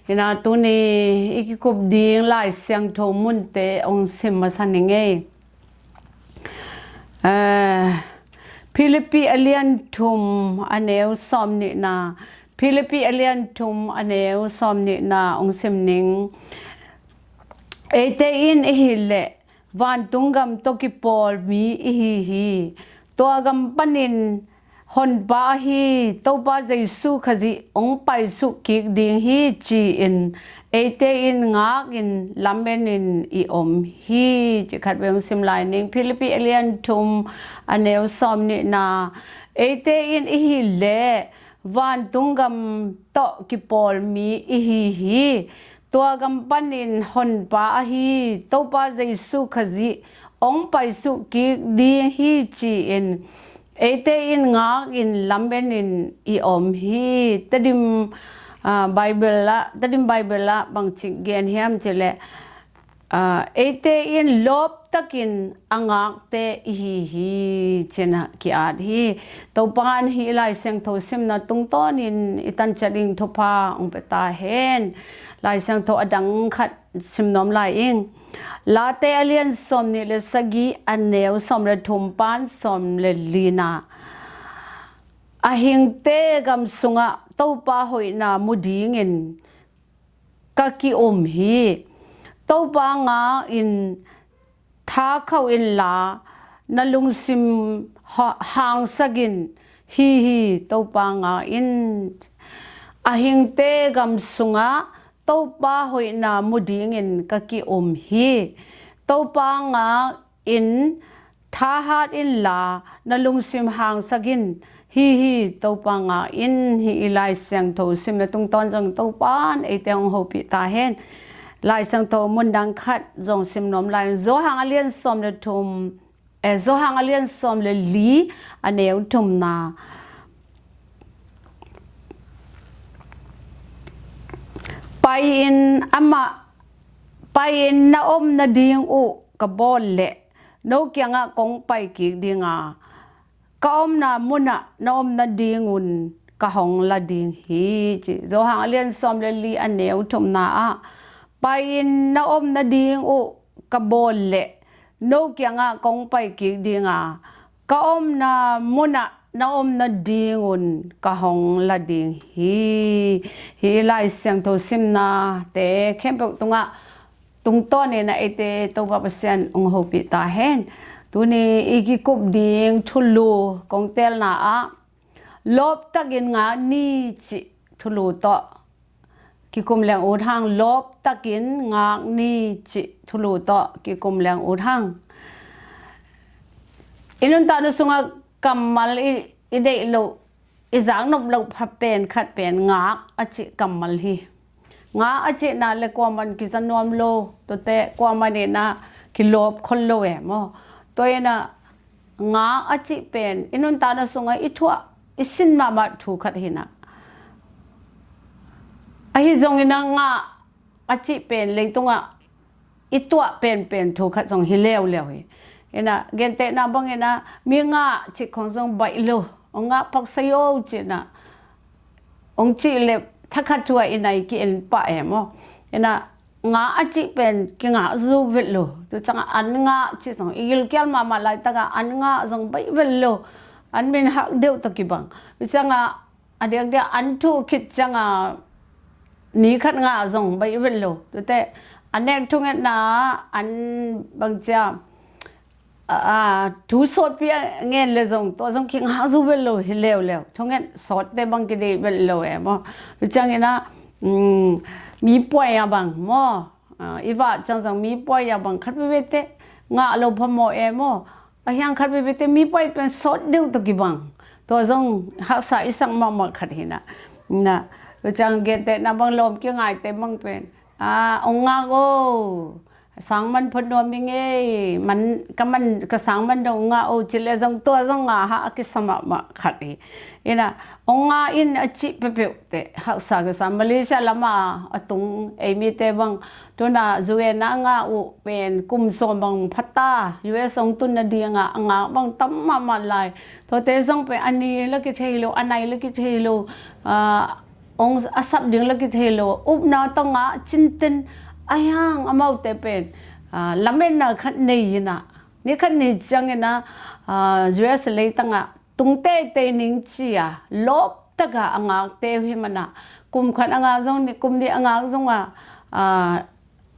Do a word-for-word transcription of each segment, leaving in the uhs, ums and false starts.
Hina tuni i kikup ding Lai Siangtho munte hong sim masa ning ei. Eh, Philippi a lian thum a neu sawm nihna, Philippi a lian thum a neu sawm nihna hong sim ning. Eite in i hih leh vantung gam tawh kipawl mi i hi hi. Tua gam panin Honpa ahi Topa Jesu Khazih hong paisuk kik ding hi ci-in eite in ngakin lamenin i om hi. Ci khat vei hong sim lai ning. Philippi a lian thum a neu sawm nihna. Eite in i hih leh vantung gam tawh kipawl mi i hi hi. Tua gam panin Honpa ahi Topa Jesu Khazih hong paisuk kik ding hi ci-in eite in ngakin lamenin i om hi. Tedim, ah, Bible ah, Tedim Bible ah bangci gen hiam cih leh, ah, eite in lawptakin a ngakte i hi hi, ci-in a ki-at hi. Topa'n hih Lai Siangtho simna tungtawnin i tan ciat ding thupha hong pia ta hen. Lai Siangtho a dang khat sim nuam lai ing. Late a lian sawm nih le sagih a neu sawm le thum pan sawm le lina. A hingte gam sungah Topa hoihna mu dingin ka ki-um hi. Topa ngakin tha khauh inla na lungsim ha-, hangsak in. Hi hi, Topa ngakin. A hingte gam sungah Topa hoihna mu dingin ka ki-um hi. Topa ngakin thahat inla na lungsim hangsak in. Hi hi, Topa ngakin. Hih i Lai Siangtho simna tungtawn zong Topa'n eite hong hopih ta hen. Lai Siangtho mun dang khat zong sim nuam lai. Johan a lian sawm le thum, eh, Johan a lian sawm le li a neu thumna. Pai-in amah, pai-in na omna ding uh ka bawl leh no kiangah kong pai kik ding a, ka omna munah na omna dingun ka hong la ding hi, ci. Johan a lian sawm le li a neu thumna ah, pai-in na omna ding uh ka bawl leh no kiangah kong pai kik ding a, ka omna munah na omna dingun ka hong la ding hi. Hih Lai Siangtho simnate khempeuh tungah tungtawnin a eite Topa Pasian hong hopih ta hen. Tuni i kikup ding thulu kong teelna ah, lawptakin ngak ni cih thulu tawh kikum leng ut hang. Lawptakin ngak ni cih thulu tawh kikum leng ut hang. I nuntakna sungah kammal i, i deih loh, i zaknop loh pha pen khat pen ngak a cih kammal hi. Ngak a cihna le kuaman kiza nuam lo, tuate kuaman in a kilawp khol lo e maw. Tua in a ngak a cih pen i nuntakna sungah i thuah, i sin mahmah thu khat hi na. Ahi zongin a ngak a cih pen leitungah i tuah penpen thu khat zong hi leuleu hi. In a, gentehna bangin a, mi ngak cih khong zong baih lo, hong ngak phak sai o cih na, hong cih le thakhat thu ah i nai ki-en pah e maw. In a, ngak a cih pen kingak zu vet lo. Tu ciangah an ngak cih zong i gilkial mahmah laitakah an ngak zong baih vet lo. An min hak deuh tawh kibang. Tu ciangah a diakdiak an thuh khit ciangah ni khat ngak zong baih vet lo. Tuate a nek thungetna an bangcia, a, a, thu sawtpi a ngen le zong tua zong kingak zu vet lo hi leuleu. Thunget sawtte bang kideih vet lo e maw. Tu ciangin a, um, mi puai a bang maw. A, i vah ciang zong mi puai a bang khat veivei te ngak lo phamawh e maw. A hiang khat veivei te mi puai pen sawt deuh tawh kibang. Tua zong haksa i sak mahmah khat hi na. Na, tu ciang gentehna bang lawm kingaite bang pen, a, hong ngak o. Sangman phot nuam ing ei, man, ka man, ka sangman dong ngak o, cih le zong tua zong ngak hak a kisa mahmah khat hi. In a, hong ngak in a cih peuhpeuh te haksa kisa. Malaysia lama a tung ei mite bang, tu in a U N a ngak uh pen kum sawm bang pha ta, U S hong tun nadingah a ngak bang tam mahmah lai. Tuate zong pen a ni la kithei lo, a nai la kithei lo, a, hong a sap ding la kithei lo, upna tawh ngah cinten, ahi hang amaute pen, ah, lametna khat nei inah, ni khat ni ciangin ah, ah, U S leitangah tung teitei ning ci-a lawptaka a ngakte uh hi manah, kum khat a ngak zong, kum nih a ngak zongah, ah,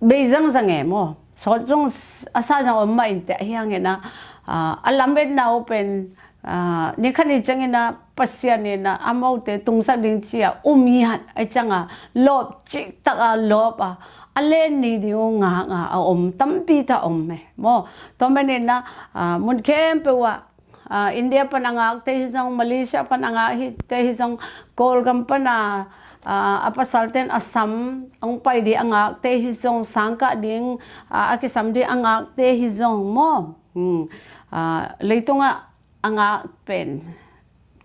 bei zangzang e maw, sawt zong a sa zang om mah inteh, ahi hangin ah, ah, a lametna uh pen, ah, ni khat ni ciangin ah Pasian in ah amaute tungsak ding ci-a um ngiat, ahi cianga lawp ciktaka lawp a, a len ni ding uh ngaka a om tampi ta om e maw. Tua manin ah, ah, mun khempeuh ah, ah, India pan a ngakte hi zong, Malaysia pan a ngakte hi zong, Kawlgam pana, ah, a pasalten Assam hong pai ding a ngakte hi zong, sangkah ding, ah, a kisam ding a ngakte hi zong maw. Hmm. Ah, leitungah a ngak pen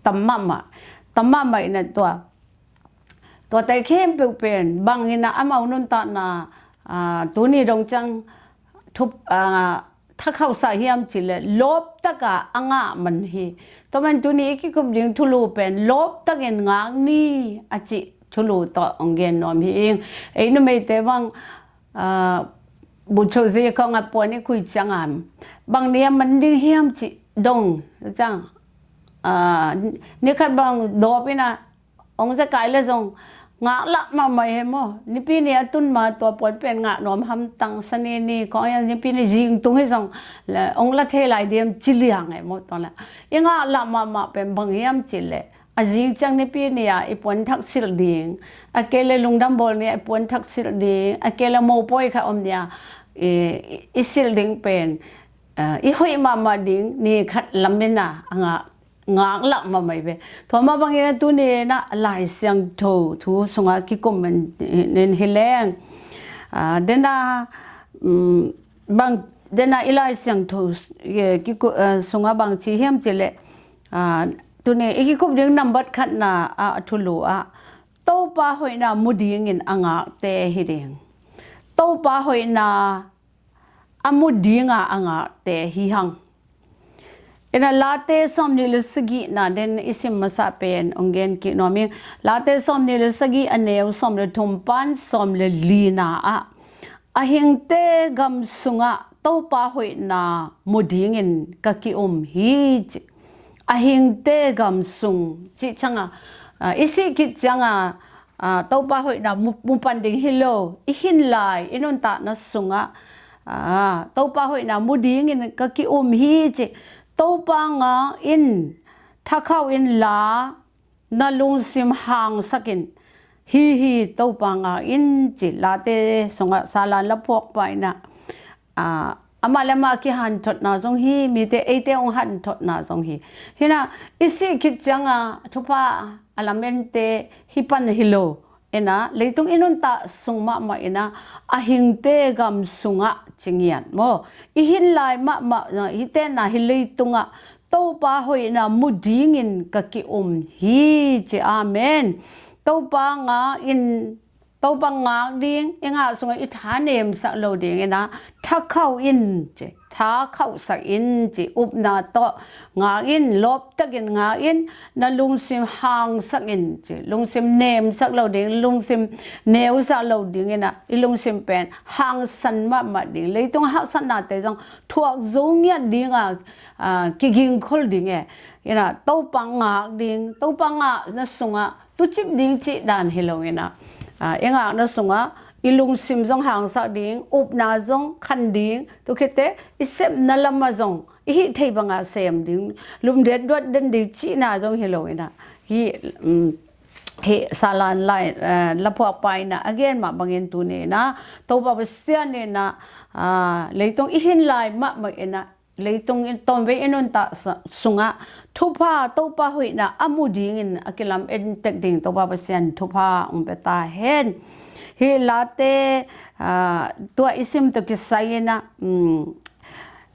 tam mahmah, tam mahmah inah tua, tuate khempeuh pen bang inah amau nuntakna, ah, tuni dong ciang thup, ah, thakhauhsak hiam cihleh, lawptaka a ngah man hi. Tua man tuni i kikup ding thulu pen lawptakin ngak ni a cih thulu tawh hong gen nuam hi ing. Ei numeite bang, ah, bucho zi kong a puan i khui cianga bang ni a man ding hiam cih dong ciang, ah, ni khat bang dawp inah hong zekai le zong ngak lah mahmah hi maw. Nipi ni a tun ma tua puan pen ngah nuam hamtang, sani ni kong a nipi ni zing tung hi zong le hong la thei lai diam ci liang e maw. Tua le i ngah lah mahmah pen bang hiam cihleh, a zing ciang nipi ni-a i puan thak silh ding, a kei le lungdam bawl ni-a i puan thak silh ding, a kei le mopawi kha om ni-a i, i, i silh ding pen, ah, i hoih mahmah ding ni khat lametna a ngak, ngak lah mahmah hi ve. Tua mah bangin ah tuni inah Lai Siangtho thu sungah kikum in, in hi leng, ah, dena, um, bang, dena i Lai Siangtho, eh, kiku-, eh, sungah bang ci hiam cihleh, ah, tuni i kikup ding nambat khatna ah, a thulu ah Topa hoihna mu dingin a ngakte hi ding. Topa hoihna a mu dinga a ngakte hi hang. Inah Late sawmnih le sagihna den i sim masa pen hong gen kik nuam ing. Late sawmnih le sagih, a neu sawm le thum pan sawm le lina ah, a hingte gam sungah Topa hoihna mu dingin ka ki-um hi ci. A hingte gam sung cih cianga, ah, i sih khit cianga, ah, Topa hoihna mu, mu pan ding hi lo, i hin lai i nuntakna sungah, ah, Topa hoihna mu dingin ka ki-um hi ci. Topa ngak in, thakhauh in la, na lungsim hangsak in, hi hi Topa ngak in ci. Late sungah Salan laphuakpa inah, ah, amah le amah a kihanthotna zong hi, mite eite hong hanthotna zong hi. Hinah i sih khit cianga thupha a lamente hi pan hi lo. Inah leitung i nuntak sung mahmah inah a hingte gam sungah ci ngiat maw. I hin lai mahmah, i tenna hi leitungah Topa hoihna mu dingin ka ki-um hi ci. Amen. Topa ngak in, Topa ngak ding, i ngak sungah i tha nemsak lo ding inah thakhauh in ci, thakhauhsak in ci, upna tawh ngak in, lawptakin ngak in, na lungsim hangsak in ci, lungsim nemsak lo ding, lungsim neusak lo ding inah i lungsim pen hangsan mahmah ding, leitung haksatnate zong thuak zo ngiat dinga, ah, kigingkhol ding e. Inah Topa ngak ding, Topa ngakna sungah tucip ding cih dan hi lo inah, ah, i ngakna sungah i lungsim zong hangsak ding, upna zong khan ding, tua khitteh i sepna lamah zong i hih thei banga sem ding, lumdet duat den ding cihna zong hi lo inah, hih, um, hih Salan lai, eh, laphuakpa inah a gen mah bangin tuni inah Topa Pasian inah, ah, leitung i hin lai mahmah inah, leitung in tawmvei i nuntak sa-, sungah thupha, Topa hoihna a mu dingin a kilamen tek ding Topa Pasian thupha hong pia ta hen. Hih Late, ah, tua i sim tawh kisai inah, um,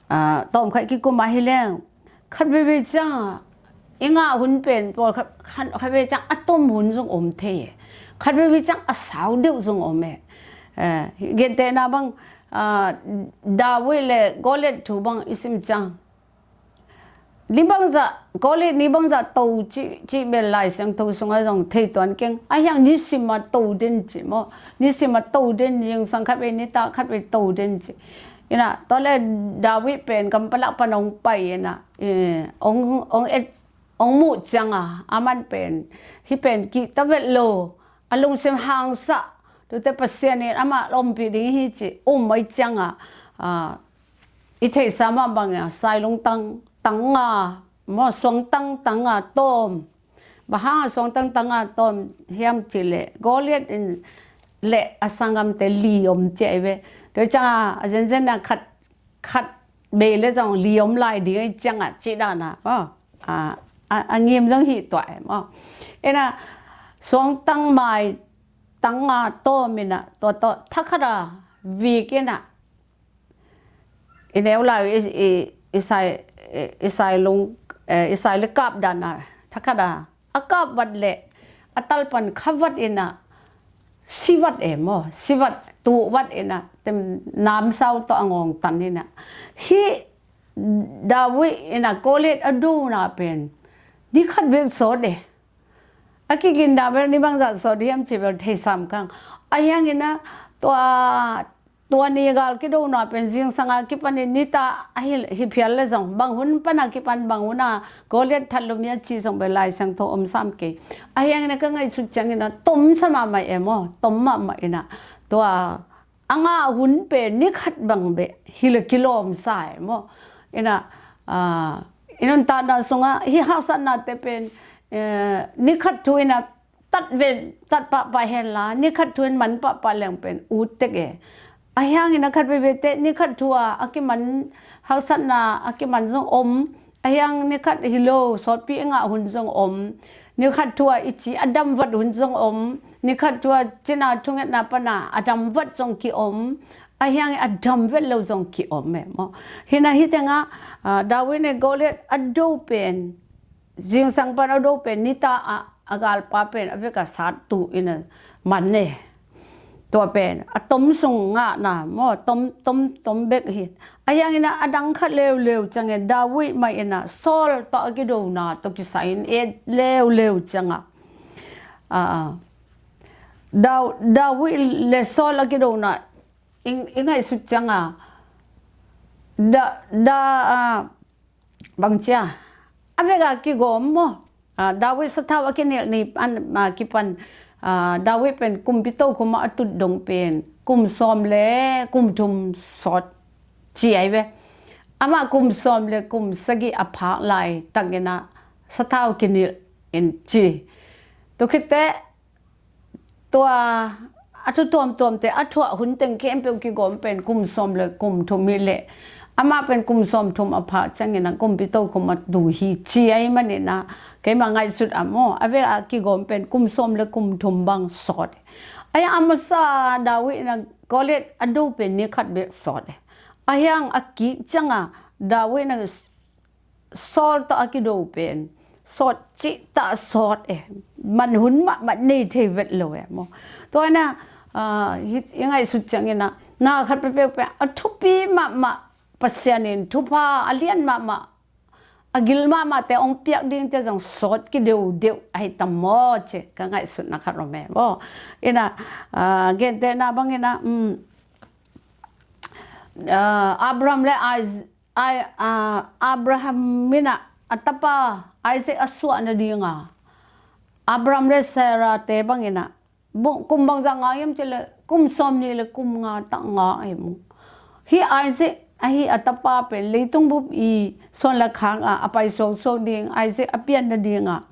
ah, tawmkhat kikum ah hi leng, khatveivei ciang i ngah hun pen pawlkhat, khat, khatveivei ciang a tom hun zong om thei e. Khatveivei ciang a sau deuh zong om e. Eh, gentehna bang, ah, David le Goliath thu bang i sim ciang, ni bangzah, Goliat ni bangzah to cih, cih bel Lai Siangtho sungah zong thei tuan keng. Ahi hang nisim a to den cih maw. Nisim a to den, zingsang khat vei, nitak khat vei to den cih. Inah, tua leh David pen kampalah pan hong pai inah, eh, hong, hong et, hong muh ciangah, aman pen, hih pen kihta vet lo, a lungsim hangsa, tuate Pasian in amah ompih ding hi cih um mai ciangah, ah, i theihsa mah bangin, sailung tang, tang nga, maw, suangtang tang nga tawm. Bang hangah suangtang tang nga tawm hiam cih leh, Goliat in leh a sanggamte li om ciah hi ve. Tua ciangah, a zenzen a khat, khat bei leh zong li om lai ding hi ciangah cih dan a, maw. A, a, a ngim zong hi tuah e maw. Inah, suangtang mai, tang nga tawm inah, tua tawh, thakhat a, vik inah, i neu lai i, i, i sai, i, i sailung, eh, i sai leh kap dan a, thakhat a, a kap vat leh, a talpan kha vat inah, si vat e maw, si vat, tuh vat inah, tem namsau tawh a ngawng tan inah. Hih David inah Goliat a dona pen, ni khat bek sawt e. A kiginna bel ni bangzah sawt hiam cih bel thei sam kang. Ahi hang inah tua, tua ni gal kidona pen zingsang a kipan in nitak a hi, hi phial leh zong. Bang hun pan a kipan, bang hun a Goliat that lum hia cih zong bel Lai Siangtho om sam kei. Ahi hang inah ka ngaihsut ciang inah tomsa mahmah e maw, tom mahmah inah. Tua a ngah hun pen ni khat bang beh hi leh kilawm sa e maw. Inah, ah, i nuntakna sungah hih haksatnate pen, eh, ni khat thu inah tat ve, tat pahpah hen la, ni khat thu in man pahpah leng pen ut tek e. Ahi hang inah khat veivei teh ni khat thu a, a kiman, haksatna a kiman zong om, ahi hang ni khat hi lo, sawtpi i ngah hun zong om. Ni khat thu a i ci a dam vat hun zong om. Ni khat thu a cina thungetna pan a a dam vat zong ki-om. Ahi hang a dam vet lo zong ki-om e maw. Hi inah hih tengah, ah, David in Goliat a do pen, zingsang pan a do pen, nitak a, a galpa pen a vekpi-a sat tu inah man e. Tua pen a tom sung ngahna maw, tom, tom, tom bek hi. Ahi hang inah a dang khat leuleu ciang e, David mah inah Saul tawh a kidona tawh kisai in et leuleu ciangah, ah, Da-, David leh Saul a kidona i, i ngaihsut ciangah, Da-, Da-, ah, bang cia, a vekpi-a kigawm maw. Ah, David sathau a kinilh ni pan, ah, kipan, ah, David pen kumpi tokhom ah a tut dong pen kum sawm leh kum thum sawt ci ahi ve. Amah kum sawm leh kum sagih a phak laitak inah sathau kinilh in ci. Tua khit teh, tua a thu tuamtuamte a thuah hun teng khempeuh kigawm pen kum sawm leh kum thum hi leh, amah pen kum sawm thum a phak ciang inah kumpi tokhom ah tu hi ci ahih man inah, keima ngaihsut ah maw, a vekpi-a kigawm pen kum sawm leh kum thum bang sawt e. Ahi hang a masa David inah Goliat a do pen ni khat bek sawt e. Ahi hang a kik ciangah David inah Saul tawh a kido pen sawt cihtak sawt e. Man hun mahmah nei thei vet lo e maw. Tua inah, ah, hi, i ngaihsut ciang inah, na khat peuhpeuh pen a thupi mahmah, Pasian in thupha a lian mahmah, a gil mahmahte hong piak dingte zong sawt kideuhdeuh ahi tam maw cih ka ngaihsutna khat om e maw. Inah, ah, gentehna bang inah, um, ah, Abraham leh Is-, I-, ah, Abraham inah a tapa Isaac a suah nadinga, Abraham leh Sarah-te bang inah, bu-, kum bangzah ngah hiam cih leh, kum sawmnih leh kum nga tak ngah hi mu. Hih Isaac ahi a tapa pen leitung bup i suan leh khak ah a pai suaksuak ding, Isaac a pian nadinga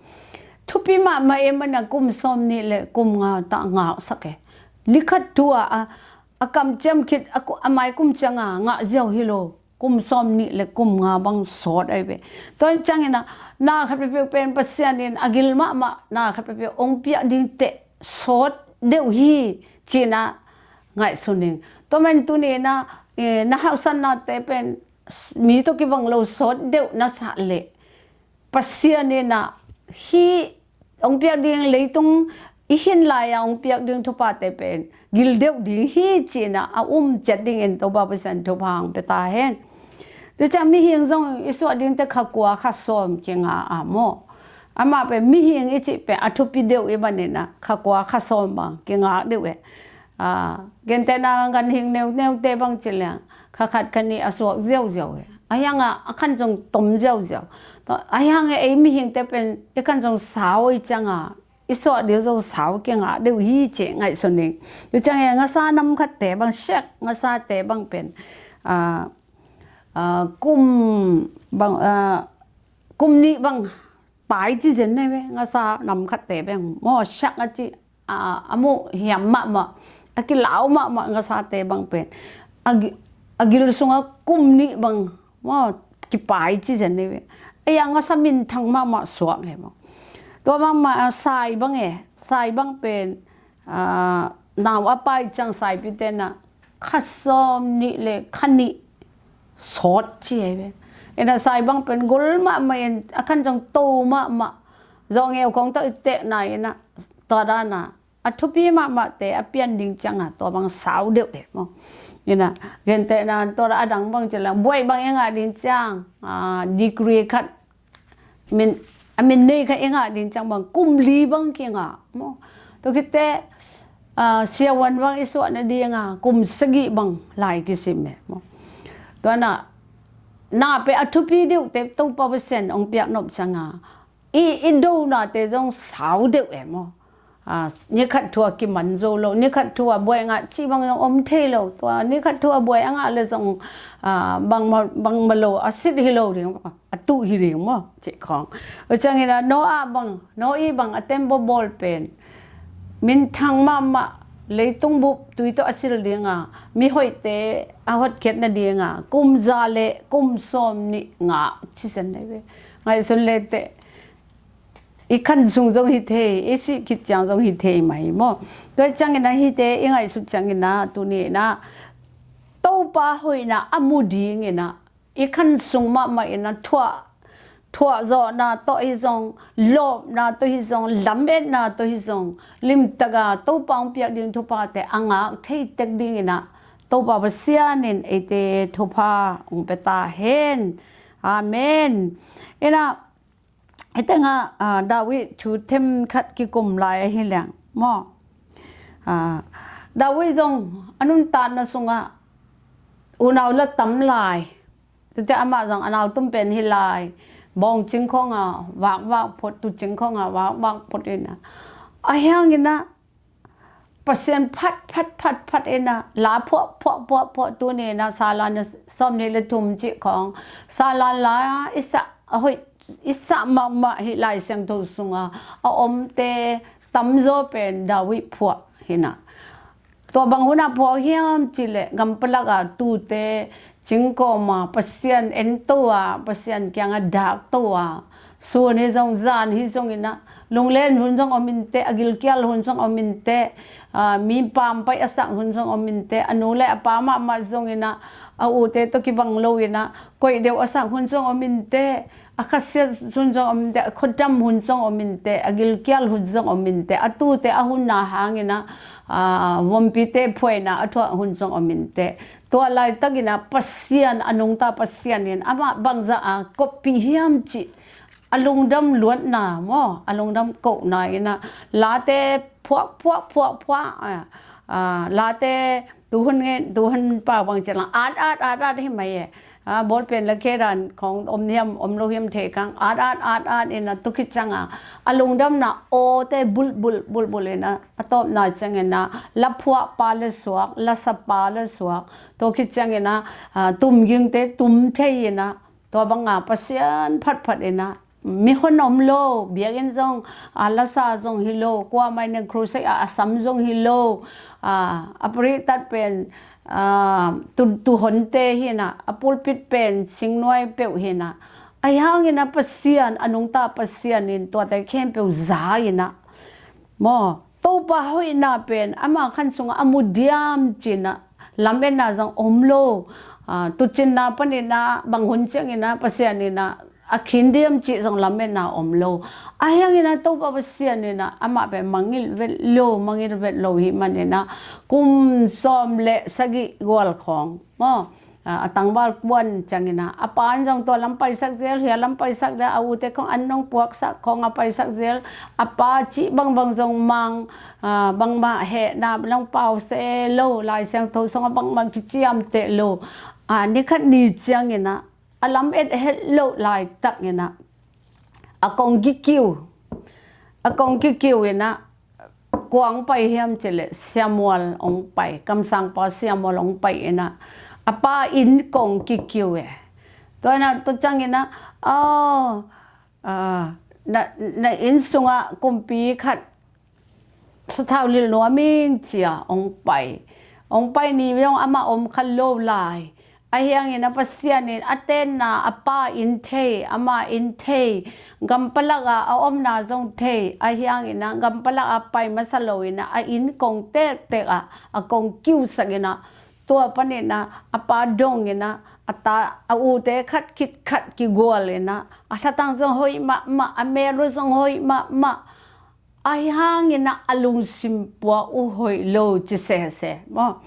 thupi mahmah e maw, inah kum sawmnih leh kum nga tak ngahsak e. Ni khat thu a, a, a kamciam khit, a ku-, a mai kum ciangah ngah ziau hi lo. Kum sawmnih leh kum nga bang sawt ahi ve. Tua ciang inah, na khat peuhpeuh pen Pasian in a gil mahmah, na khat peuhpeuh hong piak dingte sawt deuh hi ci-in ah ngaihsun ing. Tua man tuni-in ah, eh, na haksatnate pen mi tawh kibang lo sawt deuh na sah leh, Pasian in ah hih hong piak ding, leitung i hin lai-a hong piak ding thuphate pen gil deuh ding hi ci-in ah a um ciat dingin Topa Pasian thupha hong pia ta hen. Tua ciang mihing zong i suah dingte kha kua kha sawm kinga a maw. Amah pen mihing i cih pen a thupi deuh i manin ah kha kua kha sawm bang kingak deuh e. Gentehna ganhing neuneute bang ci leng kha khat kha nih a suak ziauziau e. A hiangah a khan zong tom ziauziau. A hiangah ei mihingte pen i khan zong sau i cianga i suah deuh zong sau kingak deuh hi ci ngaihsun ning. Tua ciang e ngasa nam khatte bang siak ngasate bang pen kum bang kum nih bang pai ci zen nei ve. Ngasa nam khatte beng maw siak a ci a muh hiam mahmah a kilau mahmah ngasate bang pen a gil sungah kum nih bang maw kipai ci zen nei ve. Ei a ngasa minthang mahmah suak he maw. Tua bangmah sai bang e sai bang pen nau a pai ciang saipite na kha sawm nih le kha nih sawt ci ahi ve. Ina sai bang pen gol mahmah in a khan zong to mahmah zawngeu khong tawh i tehna ina tua dana a thupi mahmahte a pian ding cianga tua bang sau deuh e maw. Ina gentehna tua a dang bang ci lang buai bang i ngah ding ciang degree khat min a min nei kha i ngah ding ciang bang kum li bang kingah maw. Tua khite siavuan bang i suahna dinga kum sagih bang lai kisim e maw. Tuana na pe a thupi deuhte Topa Pasian ong piak nop cianga i i donate zong sau deuh e maw. Nikhat thua kiman zo lo nikhat thua buai ngah cih bang zong om thei lo tua nikhat thua buai a ngah le zong bangma lo a sit hi lo ding a tuh hi ding maw cih khawng. Tua ciangin a Noah bang Noah bang a tembaw bawl pen minthang mahmah leitung bup tui tawh a sil dinga mihoihte a hotkhiatna dinga kum za le kum sawm nih ngah cisen nei ve. Ngaihsun le teh i khan sung zong hi thei i sih khit ciang zong hi thei mai maw. Tua ciangin a hite i ngaihsut ciangin a tuni in a Topa hoihna a mu dingin a i khan sung mahmah in a thuah thuahzawhna tawh hi zong lawpna tawh hi zong lametna tawh hi zong limtaka Topa hong piak ding thuphate a ngak thei tek dingin a Topa Pasian in eite thupha hong pia ta hen. Amen. Ina Hih tengah David thu themkhat kikum lai ahi leng maw. David zong a nuntakna sungah unau la tam lai. Tucia amah zong a nau tum pen hi lai. Bawng cing khawngah vakvak phot, tu cing khawngah vakvak phot inah a hianginah Pasian phat phat phat phat inah la phuah phuah phuah phuah tuni inah sala na sawm nih le thum cih khawng sala la i sah a hoih i sah mahmah hi Lai Siangtho sunga a omte tamzaw pen David phuah hinah. Tua bang hunah phuah hiam cihleh gampalak ah tute cingkawma Pasian ento a Pasian kiangah dakto a sun hi zong zan hi zonginah lunglen hun zong om inteh, a gilkial hun zong om inteh, mi pampai a sak hun zong om inteh, a nu le a pa mahmah zonginah a ute tawh kibang lo inah koih deuh a sak hun zong om inteh, a khasiat hun zong om inteh, a khuadam hun zong om inteh, a gilkial hun zong om inteh, a tute a hunna hanginah vompite phuaina a thuah hun zong om inteh. Tua laitakinah Pasian a nungta Pasian in amah bangzah a koppih hiam cih a lungdam luatna maw, a lungdam kohna inah late phuah phuah phuah phuah late tuhun ngen tuhun pau bang ciang at at at at hi mai e. Bawlpen la khedan khawng om hiam om lo hiam thei kang at at at at inah tukhi cianga a lungdamna awte bulh bulh bulh bulh inah a tawpna cianginah la phuah pa le suak, la sa pa le suak, tua khit cianginah tumgingte tum thei inah tua banga Pasian phatphat inah mihon om lo, biakinn zong a lasa zong hi lo, kuamah in crusade ah a sam zong hi lo, a paritat pen tuhonte hinah a pulpit pen singnuai peuh hinah a hianginah Pasian a nungta Pasian in tuate khempeuh za inah maw, Topa hoihna pen ama khan sungah a mu diam cinah lametna zong om lo. Tucinna paninah bang hun cianginah Pasian inah a khin diam cih zong lametna om lo. A hianginah Topa Pasian inah amah pen mangilh vet lo, mangilh vet lo hi maninah kum sawm le sagih gual khawng maw, a, a tangval kuan ciangin ah, a pa in zong tua lam paisak zel, hia lam paisak zel, a ute khong an nong puaksak khong a paisak zel, a pa cih bangbang zong mang, a, bangmah hehna nong pau se lo, Lai Siangtho sungah bangmah kiciamteh lo, a, ni khat ni ciangin ah, a lam et het loh laitakin ah, a kong kikiu, a kong kikiu in ah, kua hong pai hiam cih leh Sia Mual hong pai, kamsangpa Sia Mual hong pai in ah, a pa inn kong kikiu e. Tua in ah, tua ciangin ah, "Oh, ah, na, na inn sungah kumpi khat sathau nilh nuam ing," ci-a hong pai. Hong pai ni zong amah om kha lo lai. Ahi hangin ah Pasian in a tenna, a pa inn thei, ama inn thei, gam palak ah a omna zong thei. Ahi hangin ah gam palak ah pai masa lo in ah, a inn kong tektek ah, a kong kiusak in ah, tua panin ah a pa dong in ah, a ta, a ute khat khit khat kigual in ah, a thatang zong hoih mahmah, a mel uh zong hoih mahmah. Ahi hangin ah a lungsim pua uh hoih lo ci sese maw.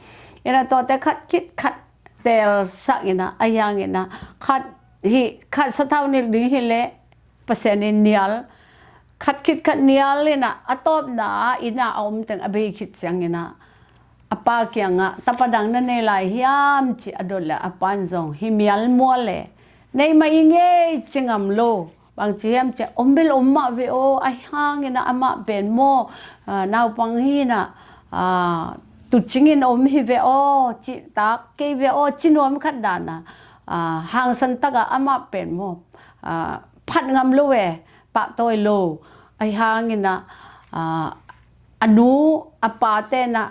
In ah tuate khat khit khat teelsak in ah, ahi hangin ah khat hih, khat sathau nilh ding hi leh Pasian in nial, khat khit khat nial in ah, a tawpna ah inn ah a om teng a bei khit ciangin ah, a pa kiangah, "Tapa dang na nei lai hiam?" ci a dot leh, a pa in zong, "Hi mial mual e, nei mah ing ei," ci ngam lo. Bang ci hiam cih leh, "Om bel om mah ve aw, ahi hangin ah amah pen maw, ah, naupang hi in ah, ah, tuucing in om hi ve aw, cihtak kei ve aw," ci nuam khat dan ah, ah, hangsan tak ah amah pen maw, ah, phat ngam lo e, pahtawi lo. Ahi hangin ah, ah, a nu, a pate in ah,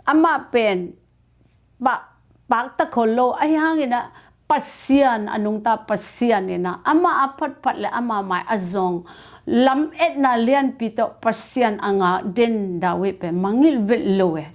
amah pen pak, pakta khol lo, ahi hangin ah Pasian, a nungta Pasian in ah, amah a phatphat leh amah mai a zong, lametna lianpi tawh Pasian a ngak den David pen mangngilh vet lo e.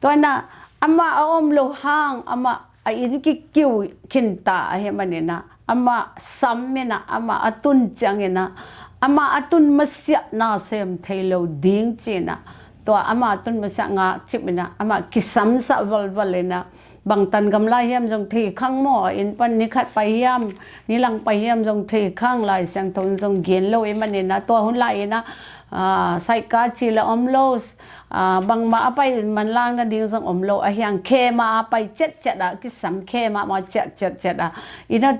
Tua in ah, amah a om loh hang, amah a inn kikiu khinta ahih manin ah, amah sam in ah, amah a tun ciangin ah, amah a tun masiah na sem thei lo ding ci-in ah, tua amah a tun masiah ngakcip in ah, amah kisamsah valval in ah, bang tan gamla hiam zong thei khang maw, a inn pan ni khat pai hiam, ni lang pai hiam zong thei khang, Lai Siangtho in zong gen lo ahih manin ah, tua hun lai in ah, ah, saika ci leh om lo, ah, bangmah a pai manlang nading zong om lo, ahi hang khema a pai ciatciat ah, kisam khema mah ciatciat ciat ah, in ah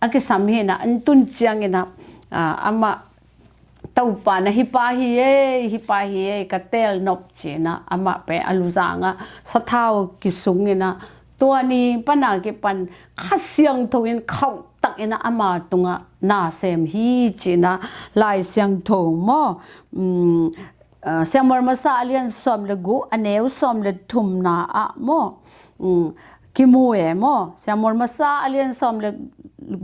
a kisam hi in ah, an tun ciangin ah, ah, amah, "Topa na hi pa hi ei, hi pa hi ei, ka teel nop," ci-in ah, amah pen a luzang ah sathau kisung in ah, tua ni pan a kipan Kha Siangtho in khauhtak in ah ama tungah na sem hi ci-in ah, Lai Siangtho maw, um, ah, Samuel masa a lian sawm le guk, a neu sawm le thumna ah maw, um, kimu e maw. Samuel masa a lian sawm le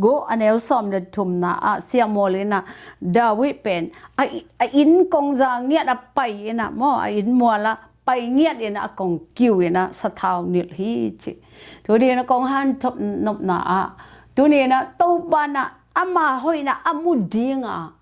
guk, a neu sawm le thumna ah, Samuel in ah David pen a, a inn kong za ngiat ah pai in ah maw, a inn mual ah pai ngiat in ah a kong kiu in ah sathau nilh hi ci. Tuni in ah kong hanthot nopna ah, tuni in ah Topa in ah ama hoihna a mu ding a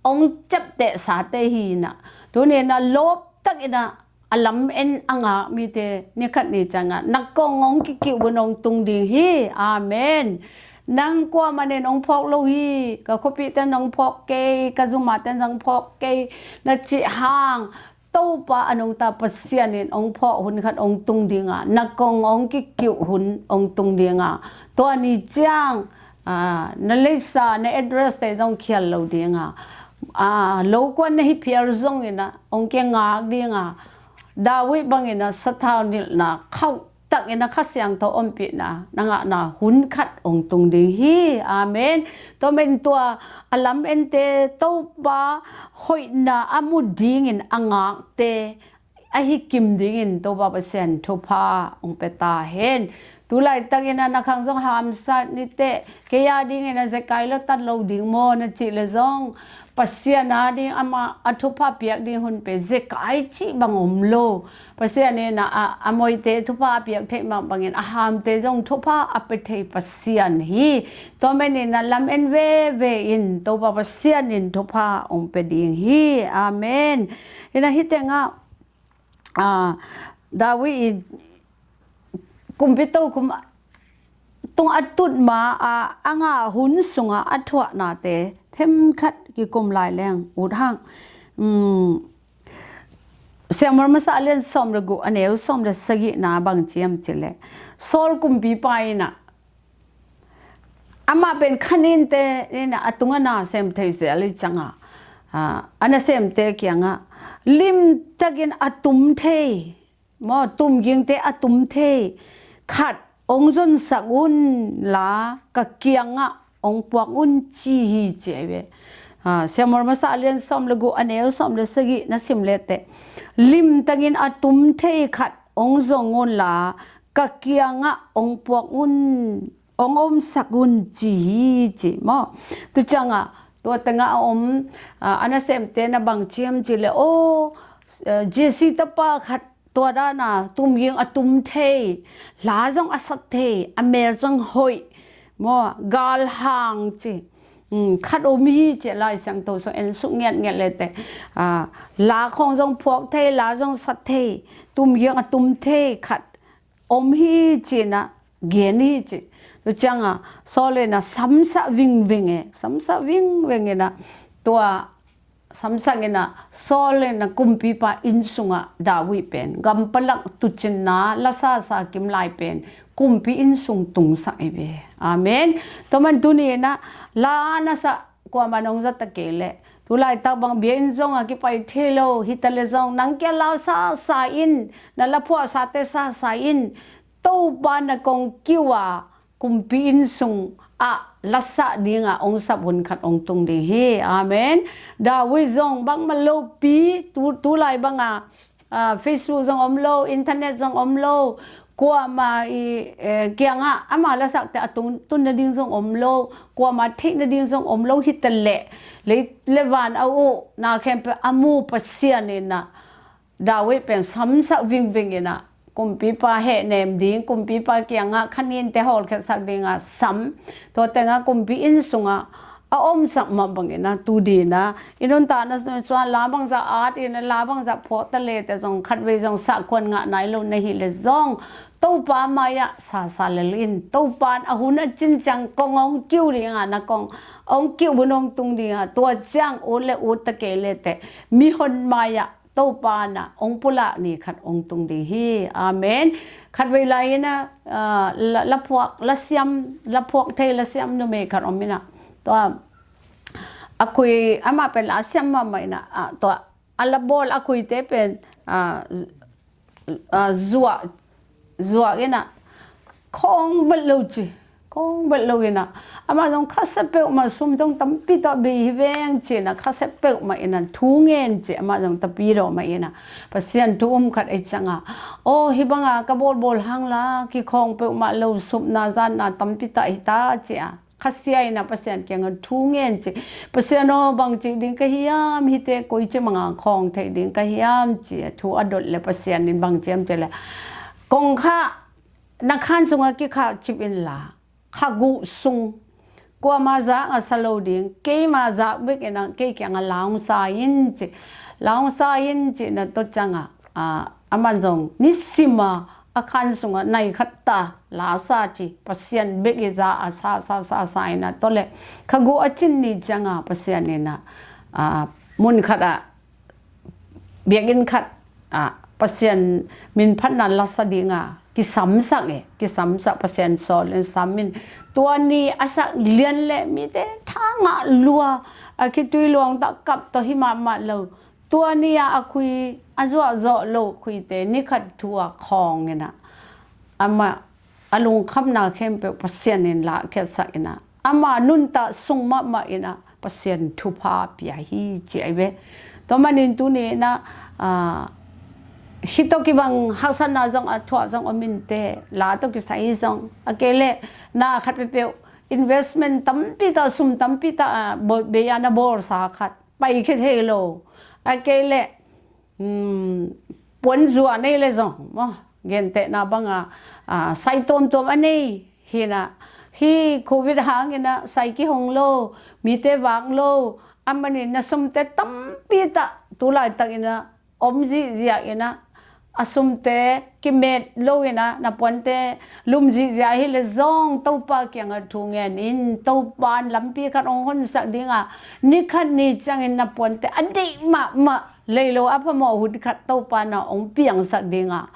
hong ciaptehsate hi in ah, tuni in ah lawptak in ah a lam en a ngak mite ni khat ni ciangah na kong hong kikiu hun hong tung ding hi. Amen. Nang kuamah in hong phawk lo hi, ka khuapihte in hong phawk kei, ka zumate in zong phawk kei, na cih hang, Topa a nungta Pasian in hong phawk hun khat hong tung ding a, na kong hong kikiu hun hong tung ding a, tua ni ciang, ah, na leisa, na address te zong khial lo ding a, ah, lo kuan na hi phial zongin ah hong kia ngak ding a, David bangin ah sathau nilhna khauh takin a Kha Siangtho ompihna na ngahna hun khat hong tung ding hi. Amen. Tua manin tua a lam ente Topa hoihna a mu dingin a ngakte ahi kim dingin Topa Pasian thupha hong pia ta hen. Tulaitak in a na khang zong hamsat ni teh, kei a dingin a zekai lo tat lo ding maw na cih leh zong, Pasian a ding amah a thupha piak ding hun pen zekai cih bang om lo. Pasian in a, a, a moite thupha a piak theih mah bangin a hamte zong thupha a pia thei Pasian hi. Tua manin a lam en veve in Topa Pasian in thupha hong pia ding hi. Amen. In a hih tengah, ah, David in kumpi tokhom tung a tut ma a, a ngah hun sungah a thuahnate themkhat kikum lai leng ut hang. Um, Samuel masa a lian sawm le guk, a neu sawm le sagihna bang ci hiam cih leh, Saul kumpipa in ah, amah pen kha ninte in ah a tungah na sem thei zel hi ciangah, ah, a nasemte kiangah limtakin a tum thei, maw, tumgingte a tum thei khat hong zonsak un la, ka kiangah hong puak un, ci hi, ci ahi ve. Ah, Samuel masa a lian sawm le guk, a neu sawm le sagih na sim leh teh, limtakin a tum thei khat hong zong un la, ka kiangah hong puak un, hong omsak un, ci hi, ci maw. Tu ciangah tua tengah a om, ah, a nasemte na bang ci hiam cih leh, aw, eh, Jesse tapa khat tua dan a tumging a tum thei, la zong a sat thei, a mel zong hoih, maw, galhang ci, um, khat om hi, ci a, Lai Siangtho sung en suk ngiatngiat leh teh, ah, la khawng zong phuak thei, la zong sat thei, tumging a tum thei khat om hi, ci-in ah gen hi, ci. Tu ciangah Saul in ah samsah vingving e, samsah vingving in ah, tua samsak in ah Saul in ah kumpipa inn sungah David pen, gampalak tuucinna lasasa kim lai pen, kumpi inn sung tungsak hi ve. Amen. Tua man tuni in ah la na sah kuamah nong za ta kei leh, tu laitak bang bia inn zong a kipai thei lo hi ta leh zong, nang kiang lasasa in, na la phuahsate sasa in, Topa na kong kiu a, kumpi inn sung ah lasah dingah hong sap hun khat hong tung ding hi. Amen. David zong bangmah lopi, tu, tu lai bangah, ah, Facebook zong om lo, internet zong om lo, kuamah i, eh, kiangah ama lasakte a tung, tun nading zong om lo, kuamah theih nading zong om lo hi ta leh, lei le van a uh na khempeuh a mu Pasian in ah David pen samsak vingving in ah, kumpipa hehnem ding, kumpipa kiangah kha ninte hawlkhiatsak dingah sam, tua tengah kumpi inn sungah a omsak mah bangin ah, tu dingin ah i nuntakna sung ah la bangzah at in ah, la bangzah phuak ta leh teh zong, khatvei zong sakhuan ngah nai lo na hih leh zong, Topa mai-ah sasa lel in, Topa in a hun a cin ciang kong hong kiu dingah, na kong hong kiu hun hong tung dingah, tua ciang ut le ut ta kei leh teh, mihon mai-ah Topa in ah hong pulak ni khat hong tung ding hi. Amen. Khatvei lai in ah, ah, la, la phuak, la siam, la phuak thei, la siam numei khat om in ah, tua a kui, amah pen la siam mahmah in ah, ah, tua a la bawl a kuite pen, ah, ah, zuak, zuak in ah, khawng vet lo ci, khawng vet lo in ah, amah zong khasia peuhmah, sum zong tampi tawh bei hi veng ci in ah, khasia peuhmah in ah thu ngen ci, amah zong tapidaw mah in ah, Pasian thu um khat ei ciangah, aw, hih bangah ka bawlbawl hang la, kikhawng peuhmah lo, supna zatna tampi tah hi ta ci a, khasia in ah Pasian kiangah thu ngen ci. Pasian aw, bangci ding ka hiam, hihte koici bangah khawng theih ding ka hiam ci a, thu a dot leh Pasian in bangci hiam cih leh, kongkhak, na khan sungah kikhak cip in la, khaguh sung, kuama zak a sa lo ding, keima zak bek in ah kei kiangah la hong sa in ci, la hong sa in ci in ah, tua ciangah, ah, aman zong nisim a a khan sungah nai khat ta la sa ci, Pasian bek i za a sa, sa, sa, sa in ah, tua leh khaguh a cin ni ciangah Pasian in ah, ah, mun khat ah, biakinn khat ah, Pasian min phatna la sa dingah kisamsak e, kisamsak, Pasian sawl in sam in, tua ni a sak lian leh mite tha ngah lua, a khitui luang tah kap tawh hi mahmah lo, tua ni-a a khui, a zuak zawh loh khuite ni khat thu-a khawng in ah, amah a lungkhamna khempeuh Pasian in lahkhiatsak in ah, ama nuntak sung mahmah in ah Pasian thupha pia hi ci ahi ve. Tua manin tuni in ah, ah, hih tawh kibang haksatna zong a thuak zong om inteh, la tawh kisai zong, a kei leh na khat peuhpeuh investment tampi tah, sum tampi tah, ah, bawl, bei-a na bawlsa khat paikhia thei lo, a kei leh, um, puanzuah nei leh zong, maw, gentehna bangah, ah, sai tuamtuam a nei hi in ah, hih Covid hangin ah sai kihong lo, mite vak lo, a manin na sumte tampi tah tu laitak in ah om zihziah in ah, a sumte kimet lo in ah, na puante lum zihziah hi leh zong Topa kiangah thu ngen in, Topa in lampi khat hong honsak ding a, ni khat ni ciangin na puante a deih mahmah, leilo a phamawh hun khat Topa in ah hong piangsak ding a,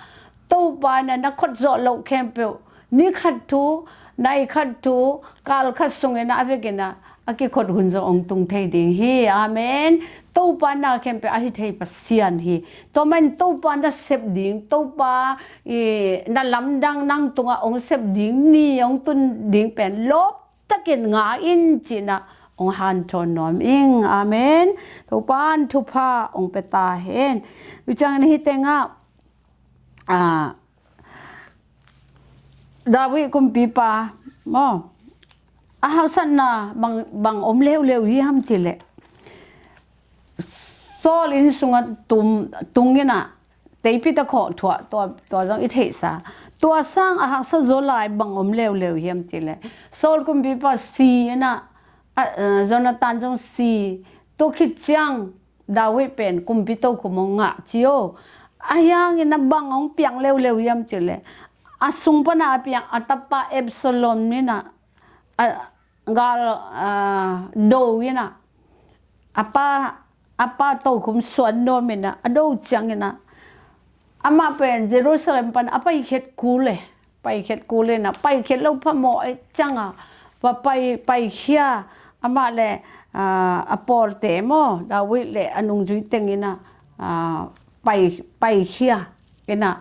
Topa in ah na khutzawh loh khempeuh, ni khat thu, nai khat thu, kal khat sungin ah a vekin ah a kikhot hun zong hong tung thei ding hi. Amen. Topa na khempeuh a hi thei Pasian hi. Tua man Topa na sep ding, Topa i na lamdang nang tungah hong sep ding ni hong tun ding pen lawp takin nga in ci-in ah hong hanthawn nuam ing. Amen. Topa in thupha hong pia ta hen. Tu ciangin hih tengah, ah, David kumpipa maw, a haksatna bang, bang om leuleu hiam cih leh, Saul inn sungah tum, tung in ah, teipit a khawh thuah, tua, tua zong i theihsa. Tua sang a haksa zaw lai bang om leuleu hiam cih leh, Saul kumpipa si in ah, a, eh, Jonathan zong si, tua khit ciang David pen kumpi tokhom hong ngah ci o. Ahi hangin ah bang hong piang leuleu hiam cih leh, a sung pan a piang a tapa Absalom in ah, a, gal, ah, do in ah, a pa, a pa tokhom suan nuam in ah, a do ciangin ah, amah pen Jerusalem pan a paikhiat kul e. Paikhiat kul in ah, paikhiat loh phamawh ahih ciangin ah, va pai, paikhia, amah le, ah, a pawlte maw, David le a nungzui teng in ah, ah, pai, paikhia in ah,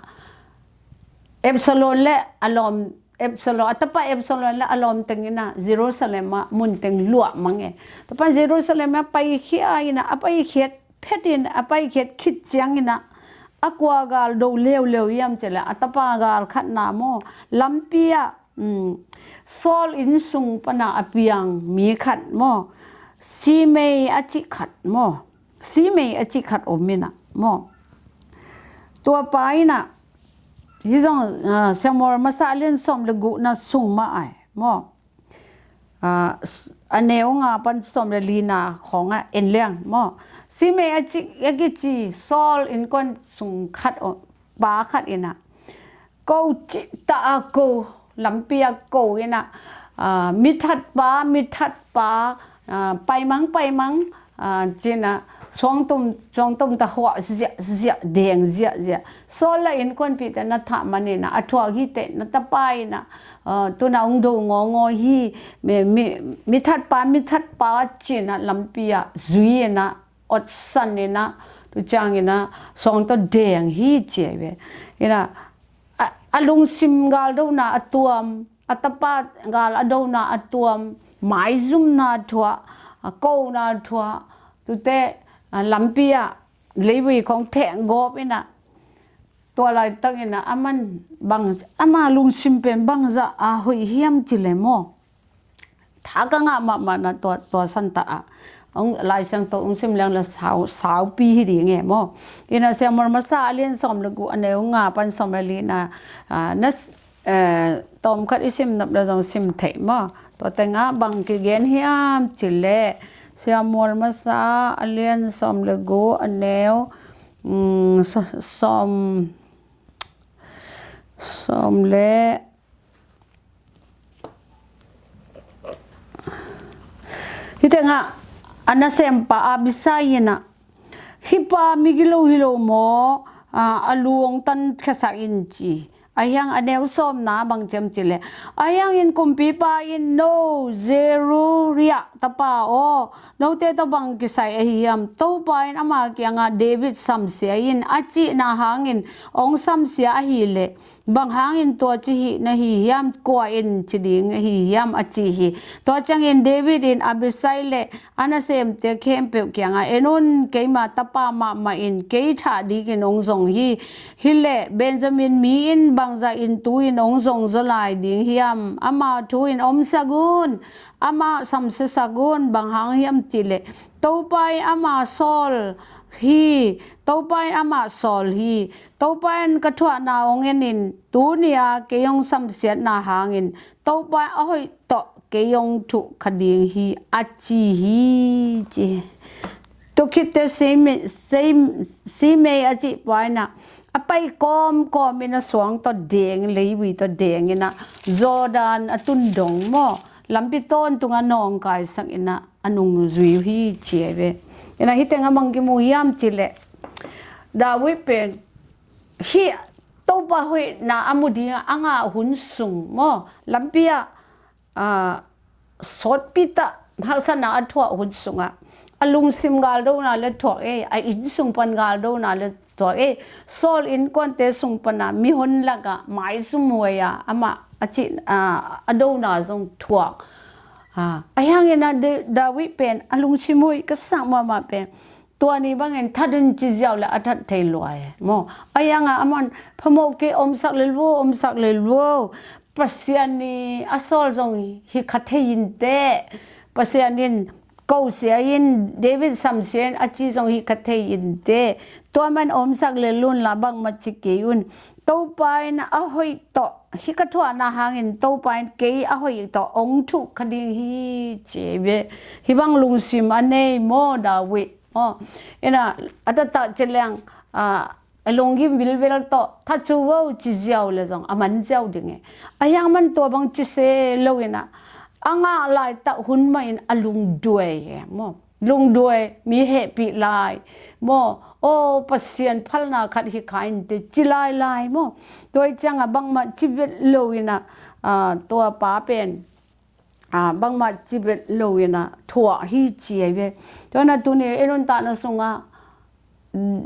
Absalom le a lawm, Absalom, a tapa Absalom le a lawm teng in ah Jerusalem ah mun teng luah mang e. Tapa Jerusalem ah paikhia in ah, a paikhiat phet in, a paikhiat khit ciangin ah, a kua gal do leuleu hiam cih leh, a tapa gal khatna maw, lampi ah, um, Saul inn sung pan a piang mi khat maw, Simei a cih khat maw, Simei a cih khat om in ah maw, tua pa in ah, hih zong, ah, Samuel masa a lian sawm le gukna sung mah ai maw, ah, a neu nga pan sawm le lina khawng ah en leng maw, Simei a cih, a kici Saul innkuan sung khat om, pa khat in ah, ko cih ta a ko, lampi ah ko in ah, ah, mithat pa, mithat pa, ah, pai mang, pai mang, ah, ci-in ah, suangtum, suangtum ta huah ziahziah, deng ziahziah. Saul le innkuanpihte na thah man in ah, a thuak hi teh, na tapa in ah, ah, tu-in ah hong do ngawngawng hi, mi, mi, mithat pa, mithat pa ci-in ah, lampi ah zui in ah, otsan in ah, tu ciangin ah, suang tawh deng hi ci hi ve. In ah, a, a lungsim galdona a tuam, a tapa gal a dona a tuam, maizumna thuah, a kona thuah, tute, a, lampi ah leivui khawng theng gawp in ah, tua laitak in ah, aman bang, ama lungsim pen bangzah a hoih hiam cih leh maw, tha ka ngah mahmah in ah tua, tua santa ah, hong, Lai Siangtho hong sim leng le sau, saupi hi ding e maw. In ah Samuel masa a lian sawm le guk a neu nga pan sawm le li in ah, ah, na s-, eh, tawmkhat i sim nop le zong sim theih maw. Tua teng ah bang kigen hiam cih leh, Samuel masa a lian sawm le guk a neu, mm, sa-, sawm, sawm le Hih tengah a nasempa Abisai in ah, hih pa migilo hi lo maw, a, a lu hong tankhiasak in ci. Ahi hang a neu sawmna bang ci hiam cih leh, ahi hangin kumpipa in, no, Zeruiah tapa aw, note tawh bang kisai ahi hiam? Topa in ama kiangah David samsia in a cihna hangin hong samsia ahih leh, bang hangin tua ci hi na hi hiam? Kua in ci ding ahi hiam? A ci hi. Tua ciangin David in Abisai le a nasemte khempeuh kiangah, en un, keima tapa mahmah in kei thah dingin hong zong hi. Hi leh Benjamin mi in bangzah in tu-in hong zong zaw lai ding hiam? Ama thu in omsak un, amah samsiasak un, bang hang hiam cih leh, Topa in amah sawl hi, Topa in amah sawl hi, Topa in ka thuahna hong en in, tuni-a kei hong samsiatna hangin Topa in a hoih tawh kei hong thuh kha ding hi, a ci hi, ci. Tua khit teh Simei, Simei a cih pa in ah, a pai kawmkawm in a suang tawh deng, leivui tawh deng in ah Jordan a tun dong maw, lampi tawntung a nawngkaisak in ah a nungzui uh hi ci hi ve. In ah hih teng a bang kimu hiam cih leh, David pen hih Topa hoihna a mu ding a ngah hun sung maw, lampi ah, aa, sawtpi tak haksatna a thuak hun sungah a lungsim galdona le thuak ei, a innsung pan galdona le thuak ei. Saul innkuante sung pana mihon lakah maizumhuai a amah a cih, aa, a dona zong thuak. Aa, ahi hangin ah Da-, David pen a lungsim hoih ka sak mahmah pen tua ni bangin that in ci ziau le a that thei lua e maw. Ahi hangah aman phamawh kei, omsak lel vo, omsak lel vo. Pasian in a sawl zong hi kha thei inteh. Pasian in kosia in, David samsia in a ci zong hi kha thei inteh. Tua man omsak lel un la, bangmah ci kei un. Topa in a hoih tawh, hih ka thuahna hangin Topa in kei a hoih tawh ong thuh kha ding hi ci hi ve. Hih bang lungsim a nei maw David. Aw, in ah, a taktak ci leng, a, a lunggim vilvel tawh, that cu vo ci ziau le zong a man ziau ding e. Ahi hang man tua bang ci se lo in ah, a ngah laitak hun mah in a lungduai e maw. Lungduai, mi hehpih lai maw. Aw, Pasian phalna khat hi kha inteh ci lailai maw. Tua hi ciangah bangmah ci vet lo in ah, a, tua pa pen, a, bangmah ci vet lo in ah thuah hi ci hi ve. Tua in ah tuni i nuntakna sungah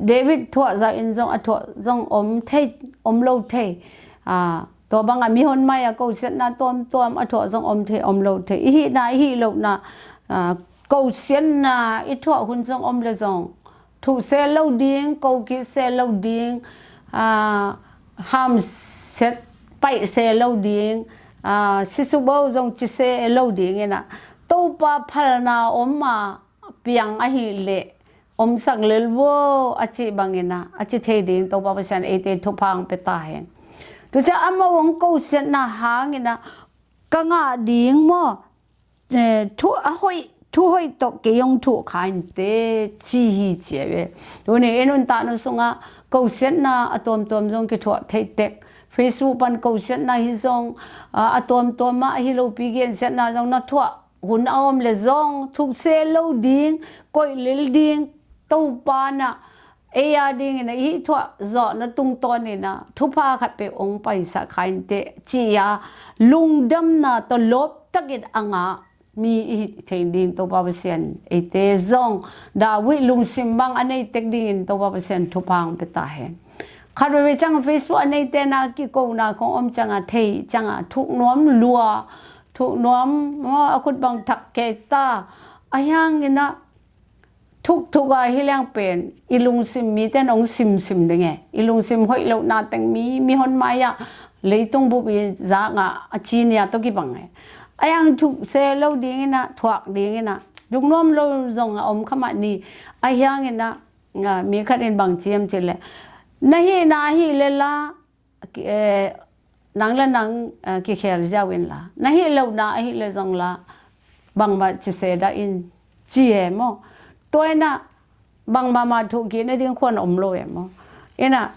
David thuah zah in zong a thuah zong om thei, om lo thei. A, tua bangah mihon mai-ah kosiatna tuamtuam a thuah zong om thei, om lo thei. I hihna, i hih lohna, a, kosiatna i thuah hun zong om le zong, thuh se lo ding, ko kik se lo ding, a, hamsiat paih se lo ding, a, sisuk bo zong ci se lo ding in ah, Topa phalna om a piang ahih leh omsak lel vo a cih bangin ah a ci thei ding Topa Pasian eite thupha hong pia ta hen. Tua ciang amau hong kosiatna hangin ah ka ngah ding maw, eh, thu a hoih, thu hoih tawh kei hong thuh kha inteh ci hi ci hi ve. Tuni i nuntakna sungah kosiatna a tuamtuam zong kithuah thei tek. Facebook pan kosiatna hi zong, a, a tuamtuam ah ahi lopi gensiatna zong na thuah hun a om le zong, thuh se lo ding, koih lel ding, Topa in ah ei a dingin ah i thuah zawhna tungtawn in ah thupha khat peuh hong paisak kha inteh ci-a lungdamna tawh lawptakin a ngah mi i hi thei ding Topa Pasian eite zong David lungsim bang a nei tek dingin Topa Pasian thupha hong pia ta hen. Khat veivei ciang Facebook a neite na kikona khong om ciangah thei ciangah thuk nuam lua, thuk nuam, a khut bang thak kei ta. Ahi hangin ah thukthuk a hi leng pen i lungsim mite in hong simsim ding e. I lungsim hoih lohna teng mi, mihon mai-ah leitung bup i zak ngah a cinia tawh kibang e. Ahi hang thuk se lo dingin ah, thuak dingin ah, thuk nuam lo zong a om kha mah ni. Ahi hangin ah, a, mi khat in bang ci hiam cih leh, na hihna ahih leh la, ki-, eh, nang le nang, eh, kikhel ziau in la, na hih lohna ahih leh zong la, bangmah ci se dah in ci e maw. Tua in ah bangmah mah thuh kik nading khuan om lo e maw. In ah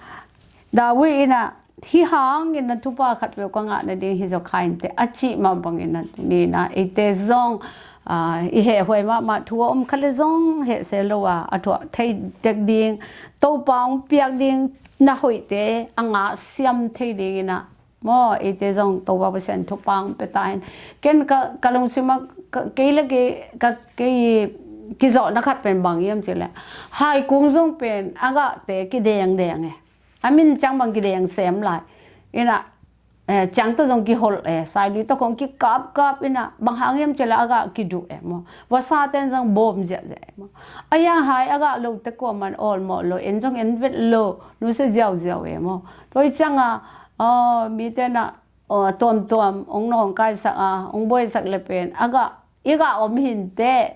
David in ah hih hangin ah thupha khat peuh ka ngah nading hi zaw kha inteh a cih mah bangin ah tuni in ah eite zong, a, i hehhuai mahmah thu a om kha le zong heh se lo a, a thuah thei tek ding, Topa hong piak ding na hoihte a ngah siam thei dingin ah maw, eite zong Topa Pasian thupha hong pia ta hen. Ken ka, ka lungsim ah ka, kei le kei, ka, kei kizawhna khat pen bang hiam cih leh, haikung zong pen a gahte kidengdeng e. A min ciang bang kideng sem lai. In ah, eh, ciang tawh zong kiholh e, sailui tawh khong kikapkap in ah, bang hang hiam cih leh a gah kiduh e maw. Vasate in zong bawm ziahziah e maw. Ahi hang hai a gah lote kuaman awlmawh lo, en zong en vet lo, nusia ziauziau e maw. Tua hi ciangah, aw, mite in ah, aw, a tuamtuam hong nawngkaisak a, hong buaisak le pen a gah, i gah om hi inteh,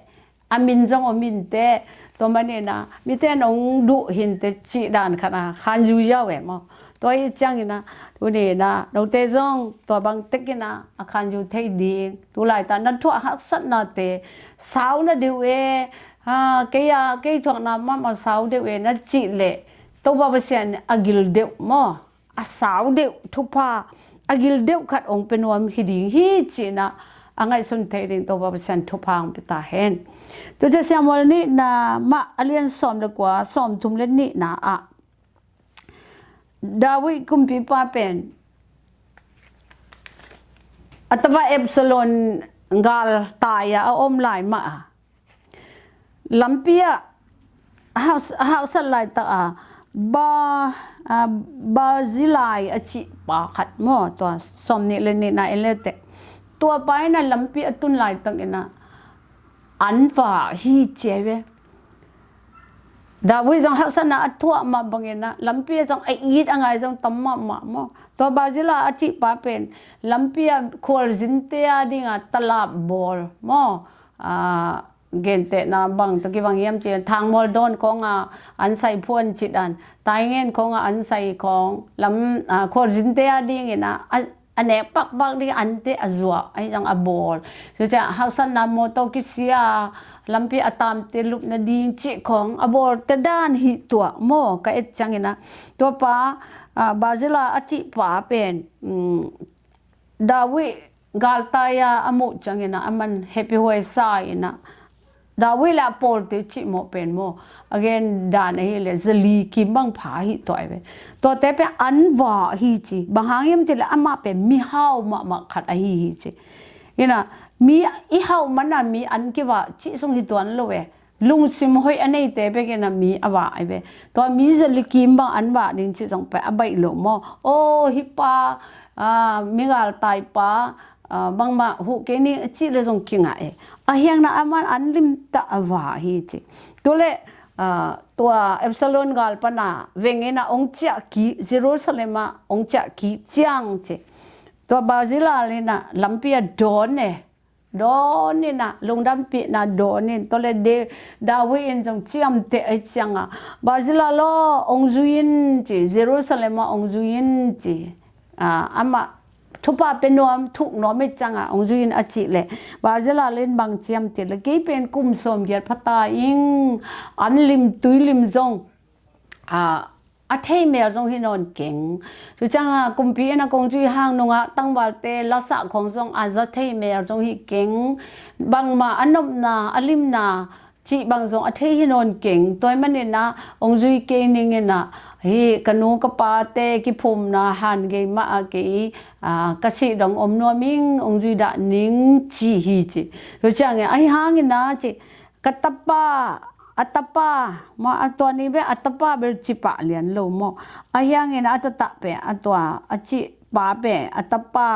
a min zong om hi inteh, tua manin ah mite in hong duh hi inteh cih dan khat a khanzu ziau e maw. Tua hi ciangin ah tuni in ah note zong tua bang tekin ah a khanzu thei ding, tu laitak na thuah haksatnate sau na deuh e, ha, kei a, kei thuakna mahmah sau deuh e na cih leh, Topa Pasian a gil deuh maw, a sau deuh thupha, a gil deuh khat hong pia nuam hi ding hi ci-in ah a ngaihsun thei ding Topa Pasian thupha hong pia ta hen. Tu ciang Samuel nihna mah a lian sawm le kua, sawm thum le nihna ah David kumpipa pen a tapa Absalom galtai-a a om lai mah a, lampi ah a hau-, a hausat laitak a Ba-, a, Barzillai a cih pa khat maw, tua sawm nih le nihna en le teh, tua pa in ah lampi a tun laitak in ah an vah hi ci hi ve. David zong hausatna a thuak mah bangin ah lampi ah zong a it a ngai zong tam mahmah maw. Tua Barzillai a cih pa pen lampi ah khualzinte a dingah talap bawl maw. A, gentehna bang tawh kibang hiam cih leh thangmual dawn khawngah an sai phuan cih dan, taingen khawngah an sai khawng lam, a, khualzinte a dingin ah a, a nek pakpak ding ante a zuah ahi zong a bawl. Cuciah hausatna mawtaw kisia, lampi a tamte lupna ding cih khawng a bawlte dan hi tuah maw ka et ciangin ah. Tua pa, a, Barzillai a cih pa pen, um, David galtai-a a muh ciangin ah aman hehpihhuai sa in ah David le a pawlte cih mawh pen maw, a gen dan ahih leh zali kim bang pha hi tuah hi ve. Tuate pen an vah hi ci. Bang hang hiam cih leh amah pen mihau mahmah khat ahi hi ci. In ah mi i hauh man a mi an kivah cih sung hi tuan lo e. Lungsim hoih a neite bek in ah mi a vah hi ve. Tua mi zali kim bang an vah ding cih zong pen a baih lo maw. Aw, hih pa, a, mi galtai pa, a, bangmah huh kei ning a cih leh zong kingah e. Ahi hangin ah aman an limtak a vah hi ci. Tu leh, a, tua Absalom gal pan a veng in ah hong ciah kik, Jerusalem ah hong ciah kik ciang ci. Tua Barzillai in ah lampi ah dawn e. Dawn in ah, lungdampihna dawn in, tua leh De-, David in zong ciamteh ahih ciangah, Barzillai aw, hong zui in ci, Jerusalem ah hong zui in ci. A, amah thupha pia nuam, thuk nuam ahih ciangah hong zui in a cih leh, Barzillai in bang ci hiam cih leh, kei pen kum sawmgiat pha ta ing, an lim tui lim zong, a, a thei mel zong hi nawn keng. Cuciangah kumpi in ah kong zui hang nungak tangvalte lasah khawng zong a za thei mel zong hi keng. Bangmah a nopna, a limna cih bang zong a thei hi nawn keng. Tua ahih manin ah hong zui kei ning in ah, hih ka nu ka pate kiphumna han gei mah a kei, a, ka sih dong om nuam ing, hong zui dah ning ci hi ci. Cuciangah ahi hangin ah ci, ka tapa, a tapa, ma a tua ni bek a tapa bel ci pah lian lo maw. Ahi hangin a taktak pen, a tua, a cih pa pen, a tapa,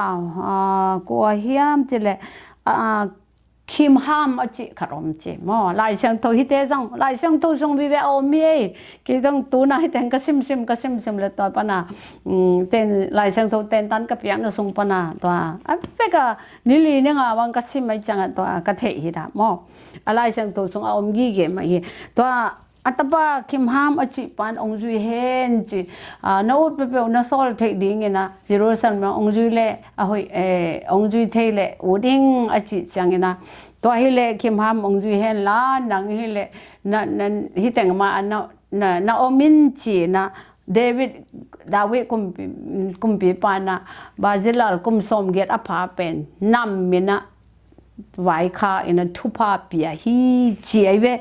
a, kua hiam cih leh, a, Kimham a cih khat om ci maw. Lai Siangtho hihte zong, Lai Siangtho sung vive a om hi ei. Kei zong tu-in ah hih teng ka simsim, ka simsim leh tua pan a, um, ten, Lai Siangtho tentan ka piakna sung pan a tua, a pek a ni li ni nga bang ka sim ahih ciangah tua ka theih hi dah maw. A Lai Siangtho sung a om gige mah hi. Tua a tapa Kimham a cih pa in hong zui hen ci. A, na ut peuhpeuh na sawl theih dingin ah Jerusalem ah hong zui leh a hoih, eh, hong zui thei leh ut ing a cih ciangin ah. Tua hi leh Kimham hong zui hen la, nang hi leh na, na, hih teng mah a na, na, na om in ci-in ah David, David kumpi, kumpipa in ah Barzillai kum sawmgiat a pha pen nam in ah vaikhak in ah thupha pia hi ci ahi ve.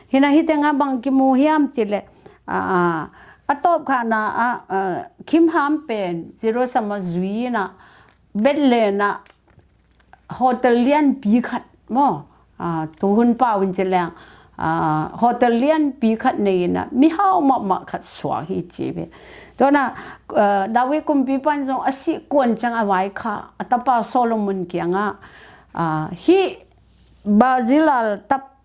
Hi-in ah hih tengah bang kimu hiam cih leh, a, a, a tawpkhakna ah, a, Kimham pen Jerusalem ah zui in ah Bethlehem ah hotel lianpi khat maw, a, tuhun pau in ci leng, a, hotel lianpi khat nei in ah mihau mahmah khat suak hi ci ve. Tua-in ah, a, David kumpipa in zong a sih kuan ciang a vaikhak a tapa Solomon kiangah, a, hih Barzillai tap,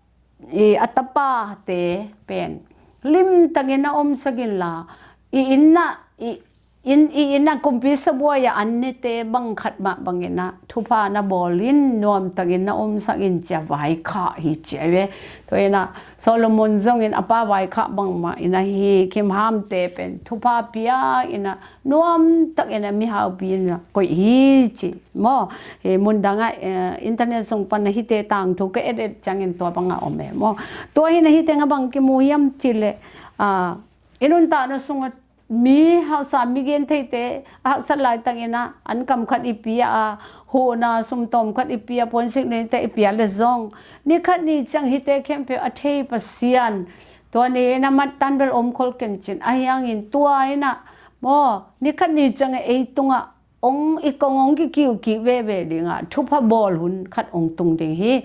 i, a tapate pen limtakin na omsak inla, i inn ah, i, inn, i inn ah kumpi sabuai ah an nete bang khat mah bangin ah thupha na bawl in, nuamtakin na omsak in ci-a vaikhak hi ci ahi ve. Tua-in ah Solomon zongin a pa vaikhak bangmah in ah hih Kimhamte pen thupha pia in ah nuamtakin ah mihaupi in ah koih hi ci maw. Hih mundang ah, eh, internet sung pan ah hihte tangthu ka et et ciangin tua bangah om e maw. Tua hi-in ah hih tengah bang kimu hiam cih leh, a, i nuntakna sungah mi hausa, mi gen theite a hausat laitakin ah, an kam khat i pia a, huhna sumtawm khat i pia, puansik neite i pia le zong, ni khat ni ciang hihte khempeuh a thei Pasian, tua ni in ah mattan bel om khol kencin, ahi hangin tua in ah maw, ni khat ni ciang ei tungah ong, i kong ong kikiukik veve dingah thupha bawl hun khat ong tung ding hi.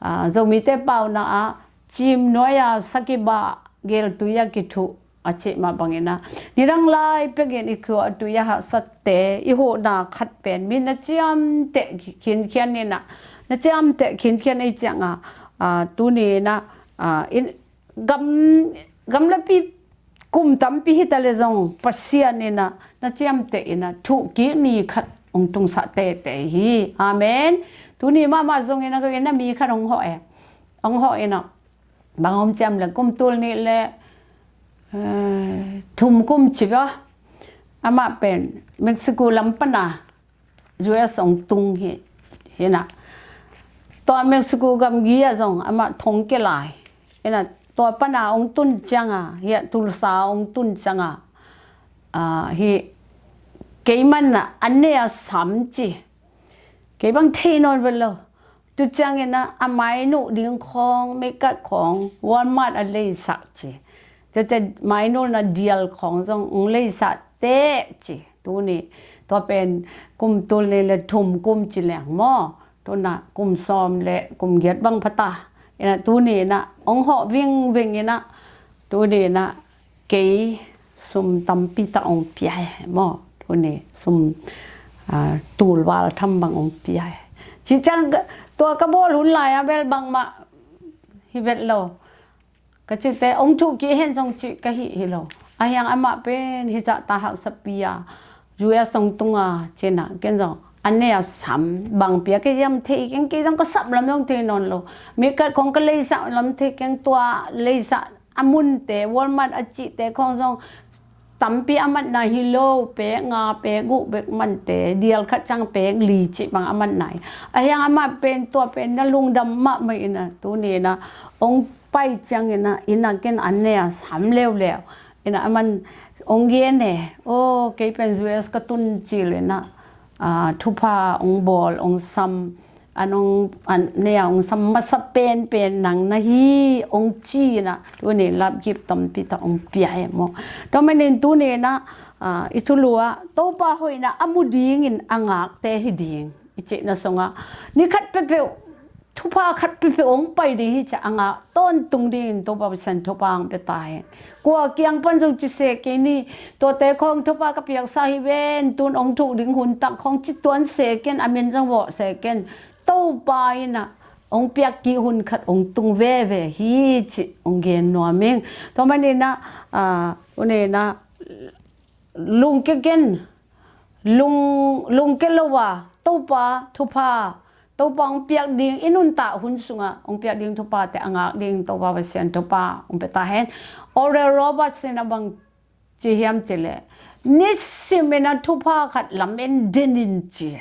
Aa, Zomite pauna ah cim nuai-a sakibah, geltui a kithuh a cih mah bangin ah, nidang lai pekin i khua a tui a hahsatte, i huhna khat pen mi na ciamteh khinkhian in ah, na ciamteh khinkhian ei ciangah, aa, tuni in ah, aa, in, gam, gamlapi kum tampi hita le zong Pasian in ah na ciamteh in ah thuhkik ni khat ong tungsah tete hi. Amen. Tuni mahmah zongin ah, ko in ah mi khat ong hawh e. Ong hawh in ah, bang om ciam le, kum tul nih le, eh, thum kum ci bia, amah pen Mexico lam pana U S ong tung hi, hi in ah. Tua Mexico gamgi ah zong amah thong kia lai. Hi in ah, tua pana ong tun ciangah, hi ah Tulsa ong tun ciangah, ah, hi, kei man ah an ne a sam ci. Kei bang thei nawn vet lo. Tu ciangin ah a mainuh ding khawng, meikat khawng, Walmart a leisah ci. Tua ciang mainuh na dial khawng zong ong leisah teh ci. Tuni, tua pen kum tul nih le thum kum ci leng maw, tu in ah kum sawm le kum giat bang phata. Hi in ah tuni in ah ong hawh vingving in ah, tuni in ah kei sum tampi tak ong pia e maw. Tuni sum, aa, tulval tham bang ong pia e. Ci ciang ka, tua ka bawl hun lai-a bel bangmah hi vet lo. Ka cite ong thuhkik hen zong cih ka hih hi lo. Ahi hang amah pen hi zahta hausapi a U S ong tung a, ci in ah ken zong an ne a sam, bang pia kei hiam thei keng, kei zong ka sap lam zong thei nawn lo. Meikat khawng ka leisah lam thei keng, tua leisah a munte, Walmart a cihte khawng zong tampi a matna hi lo, pek nga, pek guk bek mante, dial khat ciang pek li cih bang a matna hi. Ahi hang amah pen tua pen na lungdam mahmah in ah, tuni in ah ong pai ciangin ah, in ah ken an ne a sam leuleu. In ah aman ong gen e, aw, kei pen U S ka tun cil in ah, aa, thupha ong bawl, ong sam, an ong, an ne a ong sam masa penpen nang na hi ong ci in ah, tuni love gift tampi tak ong pia e maw. Tua manin tuni in ah, aa, i thulu ah Topa hoihna a mu dingin a ngakte hi ding i cihna sungah, ni khat peuhpeuh, thupha khat peuhpeuh ong pai ding hi ci a ngak tawntung dingin Topa Pasian thupha ong pia ta hen. Kua kiang pan zong ci se kei ni, tuate khawng thupha ka piaksa hi ven, tun ong thuh ding hun tak khawng ci tuan se ken, a min zong vawh se ken. Topa in ah ong piakkik hun khat ong tung veve hi cih ong gen nuam ing. Tua manin ah, aa, tuni in ah lungkia ken, lung, lungkia lo a, Topa thupha, Topa ong piak ding, i nuntak hun sungah ong piak ding thuphate a ngak ding Topa Pasian thupha ong pia ta hen. Oral Roberts in ah bang ci hiam cih leh, nisim in ah thupha khat lam en den in ci.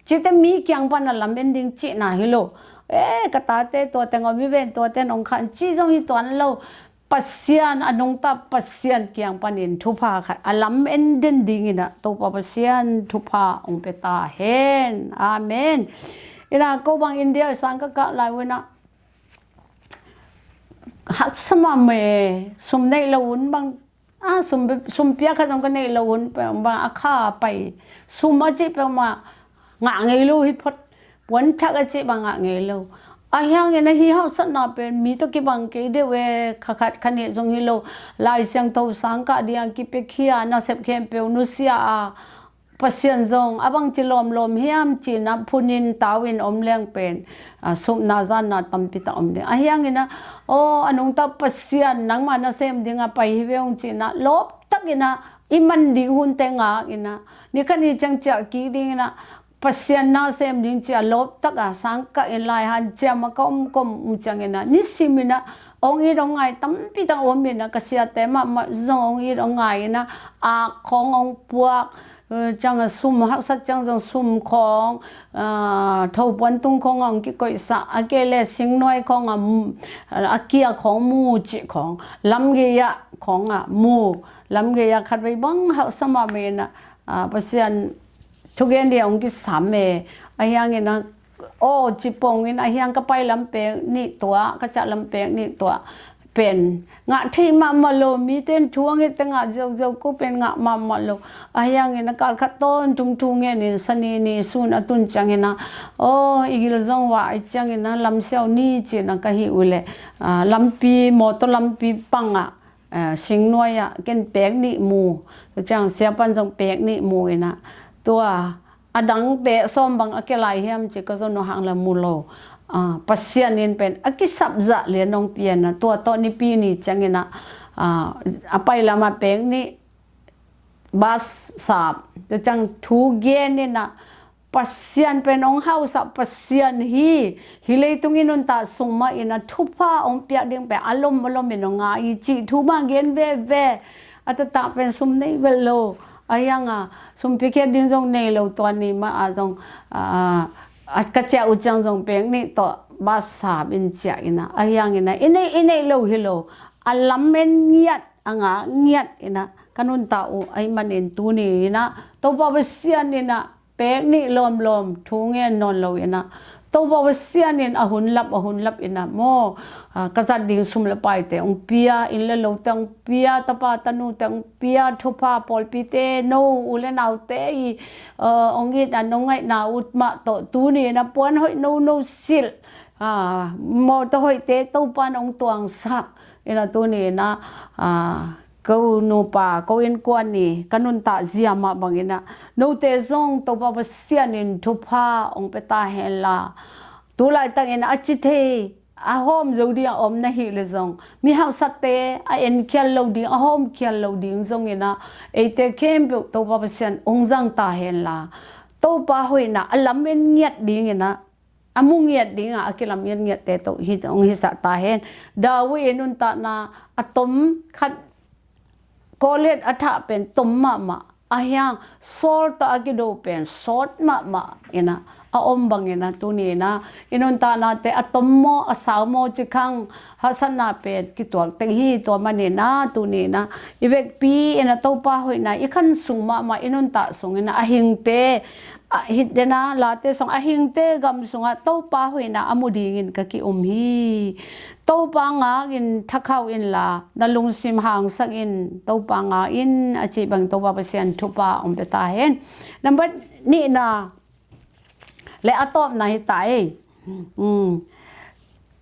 Cite mi kiang pan a lam en ding cihna hi lo. E, ka tate tua teng om hi ven, tua teng ong khan ci zong hi tuan lo. Pasian, a nungta Pasian kiang panin thupha khat a lam en den dingin ah Topa Pasian thupha ong pia ta hen. Amen. In ah ko bang India sang ka kah lai un ah, haksa mahmah e, sum neih lo un bang, a, sum, sum piak khat zong ka neih lo un, bang a kha pai, sum a cih peuhmah ngah ngei lo hi phot. Puan thak a cih bang ngah ngei lo. Ahi hangin ah hih hausatna pen mi tawh kibang kei deuh e, kha khat kha nih zong hi lo. Lai Siangtho sang kah ding a kipiakhia, nasep khempeuh nusia a, Pasian zong a bangci lawmlawm hiam ci-in ah phunin tau-in om leng pen, a, supna zanna tampi tak om ding. Ahi hangin ah, aw, a nungta Pasian, nangma nasem ding a pai hi ve ung ci-in ah, lawp takin ah i man ding hunte ngak in ah, ni khat ni ciang ciah kik dingin ah, Pasian nasem ding ci-a lawp tak a sang kah in lai hanciam a ka om ka om ciangin ah, nisim in ah ong it ong ngai tampi tak om in ah, ka siate mahmah zong ong it ong ngai in ah, ak khawng ong puak, Ciang a sum haksat ciang zong sum khawng, thopuan tung khawng a hong kikoihsah, a kei le singnuai khawng a kia khawng mu cih khawng, lamgei ah khawng a mu, lamgei ah khatvei bang hausa mahmah in a, Pasian thugen ding a hong kisam e. Ahi hangin a, aw, cipong in ahi hang ka pai lam pek nih tuah, ka ciah lam pek nih tuah pen ngah thei mahmah lo, mite in thu a nget te ngah ziauziau, ko pen ngah mahmah lo. Ahi hangin a kal khat tawntung thu ngen in, sani ni sun a tun ciangin a, aw, i gil zong vah ahih ciangin a lamsiau ni ci-in a ka hih uh leh, lampi, mawtaw lampi pang ah, singnuai ah ken pek nih mu, tua ciang siapan zong pek nih mu in a, tua a dang pek sawm bang a kia lai hiam ci ka zon uh hang la mu lo. Pasian in pen a kisap zah lian hong pia in a, tua tawh Nipi ni ciangin a, a pai lam ah pek nih bus sap, tua ciang thu gen in a, Pasian pen hong hausa Pasian hi, hih leitung i nuntak sung mah in a thupha hong piak ding pen a lom a lom in hong ngai hi cih thu mah gen veve. A taktak pen sum nei vet lo. Ahi hang a, sum piakhiat ding zong nei lo, tua ni mah a zong, a, a ka ciah uh ciang zong pek nih tawh bus sap in ciah in a. Ahi hangin a, i neih, i neih lo hi lo. A lam en ngiat, a ngak ngiat in a ka nuntak uh ahih manin tuni in a, Topa Pasian in a pek nih lawmlawm thu ngen nawn lo in a, Topa Pasian in a hun lap, a hun lap in a maw, a, ka zat ding sum le paite hong pia, inn le lote hong pia, tapa tanute hong pia, thupha pawlpite, no u le naute i, a, hong it a, no ngaihna uh mah tawh tuni in a puan hoih nono silh, a, mawtaw hoihte Topa in hong tuangsak in a, tuni in a, a, ko nupa, ko innkuan i ka nuntak zia mah bangin a, note zong Topa Pasian in thupha hong pia ta hen la. Tu laitak in a ci thei, a hawm zo ding a om na hih leh zong, mi haksate a enkhial lo ding, a hawmkhial lo ding zong in a, eite khempeuh Topa Pasian hong zang ta hen la. Topa hoihna a lam en ngiat ding in a, a mu ngiat ding a, a kilam ngiatngiatte tawh hi, hong hisah ta hen. David i nuntakna a tom khat, Goliath a thah pen tom mahmah. Ahi hang Saul tawh a kido pen sawt mahmah in a, a om bangin a, tuni in a, i nuntaknate a tom maw, a sau maw ci khang, haksatna pen kituak tek hi. Tua manin a, tuni in a, i vekpi in a Topa hoihna i khan sung mahmah, i nuntak sung in a, a hingte, a hih den a, Late sung a hingte gam sungah Topa hoihna a mu dingin ka ki-um hi. Topa ngakin thakhauh inla, na lungsim hangsak in, Topa ngakin, a cih bang Topa Pasian thupha hong pia ta hen. Nambat nihna le a tawpna hi ta ei. Um,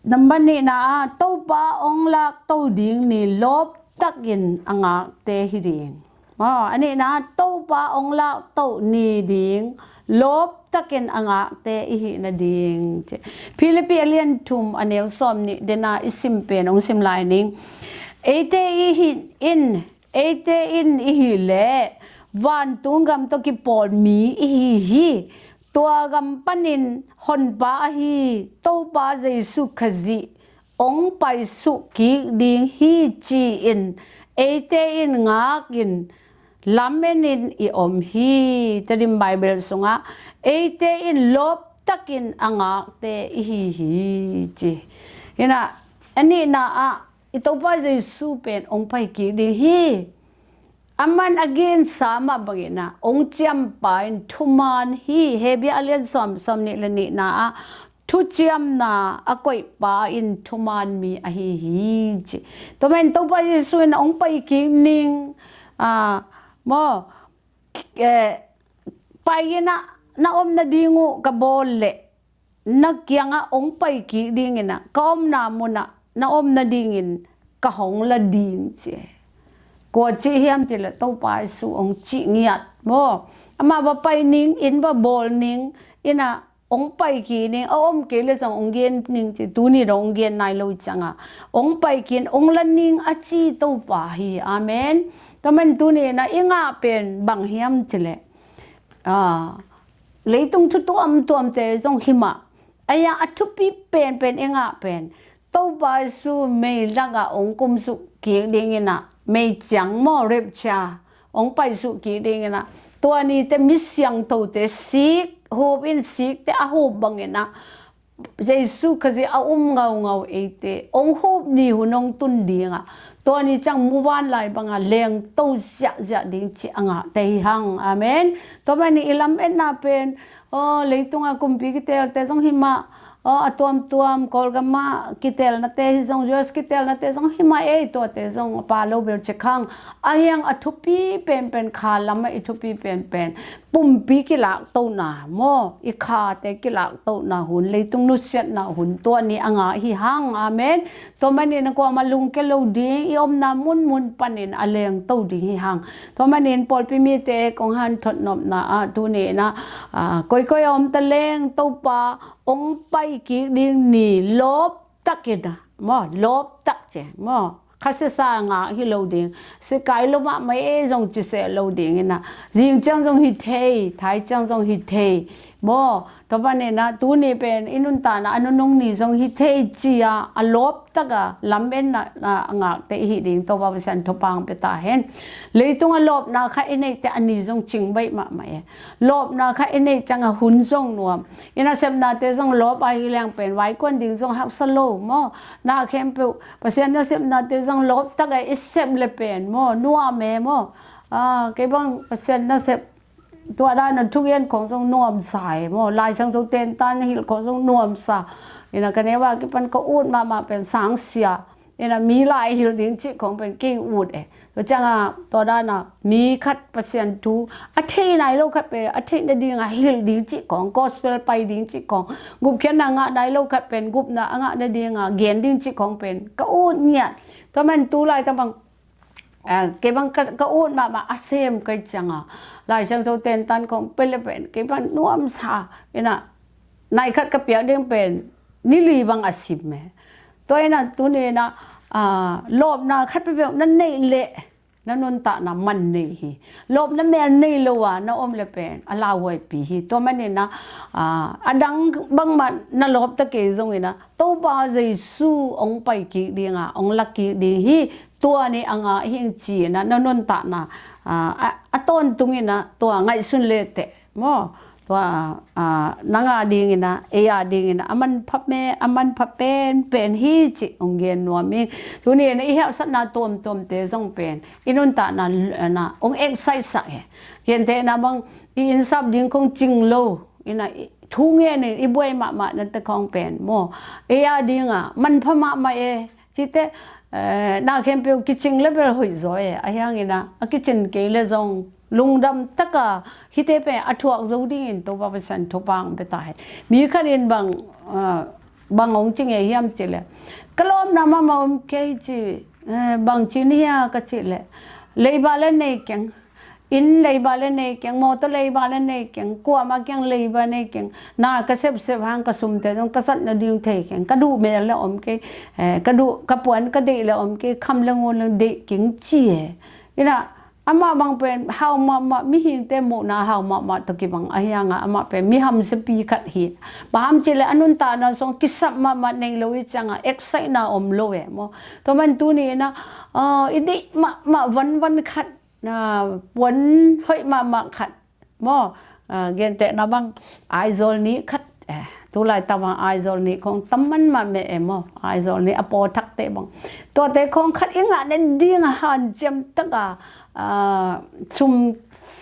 nambat nihna ah, Topa hong lakto ding ni lawptakin a ngakte hi ding. Aw, a nihna, Topa hong lakto ni ding lawptakin a ngakte i hih nading ci. Philippi a lian thum a neu sawm nih den a i sim pen hong sim lai ning. Eite i hih in, eite in i hih leh vantung gam tawh kipawl mi i hi hi. Tua gam panin Honpa ahi Topa Jesu Khazih hong paisuh kik ding hi ci-in eite in ngakin lamenin i om hi. Tedim Bible sungah eite in lawptakin a ngakte i hi hi ci. Hi na, a nihna ah i Topa Jesu pen hong pai kik ding hi. Aman a gensa mah bangin a hong ciampa in thuman hi. Hebru a lian sawm, sawm nih le nihna ah thuciamna a koihpa in thuman mi ahi hi ci. Tua manin Topa Jesu in hong pai kik ning, a, maw, eh, pai in a na om nading uh ka bawl leh na kiangah hong pai kik dingin a ka omna munah na om nadingin ka hong la ding ci. Kua cih hiam cih leh Topa Jesu hong cih ngiat maw. Amah va pai ning, inn va bawl ning, in a hong pai kik ning, a om kei leh zong hong gen ning ci, tuni dong hong gen nai lo ciangah hong pai kik in hong la ning a ci Topa hi. Amen. Tua manin tuni in a i ngah pen bang hiam cih leh, a, leitung thu tuamtuamte zong hi mah, ahi hang a thupi penpen i ngah pen Topa Jesu mei lakah hong kumsuk kik dingin a, mei ciang maw, rapture, hong paisuh kik dingin a, Tua nite mi siangthote sik, hup in sikte a hup bangin ah Jesu Khazih a um ngaungau eite hong hup ni hun hong tun ding ah, tua ni ciang muvanlai banga lengto ziahziah ding cih a ngahte hi hang. Amen. Tua manin i lametna pen, aw, leitunga kumpi kiteelte zong hi mah, aw, a tuamtuam Kawlgam ah kiteelnate hi zong, U S kiteelnate zong hi mah ei, tuate zong a pa lo bel cik hang. Ahi hang a thupi penpen, kha lamah i thupi penpen pumpi kilaktona maw, i khate kilaktona hun, leitung nusiatna hun, tua ni a ngah hi hang. Amen. Tua manin ah kuamah lungke lo ding, i omna munmun panin a lengto ding hi hang. Tua manin pawlpi mite kong hanthot nopna ah tuni in ah, ah, koikoi a om ta leng Topa hong pai kik ding ni lawp takin ah maw, lawp tak ci maw, kha siasa ngak hi lo ding, sikai lo mahmah ei zong ci seh lo ding in ah, zing ciang zong hi thei, thai ciang zong hi thei maw. Tua panin ah tuni pen i nuntakna a nunung ni zong hi thei ci-a a lawp taka lametna a ngakte i hih ding Topa Pasian thupha hong pia ta hen. Leitung a lawpna khat i neih teh a ni zong cing baih mahmah e. Lawpna khat i neih ciang a hun zong nuam. I nasepnate zong lawp a hi leng pen vaikuan ding zong haksa lo maw. Na khempeuh Pasian nasepnate zong lawp taka i sep le pen maw, nuam e maw. Ah, kei bang Pasian nasep tua dana thugen khong zong nuamsa e maw. Laisiangtho tentan hilh khong zong nuamsa. Ina ka neu a kipan ka ut mahmah pen sangsia. Ina mi lai hilh ding cih khong pen kei ut e. Tua cianga tua dana mi khat Pasian thu a thei nai lo khat pen a theih nadinga hilh ding cih khong, gospel pai ding cih khong, gupkhiatna ngah nai lo khat pen gupna a ngah nadinga gen ding cih khong pen ka ut ngiat. Tua man tu laitak bang, ah, kei bang ka, ka ut mahmah a sem kai cianga Laisiangtho tentan khong pele pen kei bang nuamsa. Ina nai khat ka piak ding pen ni li bang a sim e. Tua ina tuni ina, ah, lawpna khat peuhpeuh na neih leh na nuntakna man nei hi. Lawpna mel nei lo a na om le pen a lauhuaipi hi. Tua man ina, ah, a dang bangmah na lawp ta kei zong ina Topa Jesu hong pai kik dinga hong la kik ding hi. Tua ni a ngah hing ci ina na nuntakna, ah, a, a tawntung ina tua ngaihsun le teh maw. Tua, ah, nang a dingina, ei a dingina a manpha me, a manpha penpen hi cih hong gen nuam ing. Tuni ina i hauhsatna tuamtuamte zong pen i nuntakna, na hong excite sak e. Gentehna bang i innsap ding khong cing lo ina i, thu ngenin i buai mahmah nate khong pen maw, ei a dinga manpha mahmah e. Cite, eh, na khempeuh kicing le bel hoih zaw e. Ahi hangina a kicin kei le zong lungdam taka hite pen a thuak zo dingin Topa Pasian thupha hong pia ta hen. Mi khat in bang, ah, bang hong ci ngei hiam cih leh, ka lawpna mahmah om kei ci, eh, bang ci ni hia ka cih leh, leiba le nei keng. Inn leiba le nei keng, mawtaw leiba le nei keng, kuamah kiang leiba nei keng. Na ka sepsep hang ka sumte zong ka zat nading thei keng. Ka duh mel le om kei, eh, ka duh, ka puan ka deih le om kei, kham le ngun le deih keng ci e. Ina, amah bang pen hau mahmah, mihingte muhna hau mahmah tawh kibang ahi hanga amah pen mi hamsiapi khat hi. Bang hang hiam cih leh a nuntakna sung kisap mahmah nei lo i cianga excite na om lo e maw. Tua man tuni ina, ah, i deih mahmah vanvan khat, na puan hoih mahmah khat maw, ah, gentehna bang Aizawl ni khat, eh, tu laitak bang Aizawl ni khong tam man mah meh e maw, Aizawl ni a pawlthakte bang. Tuate khong khat i ngah nadinga hanciam taka, ah, sum,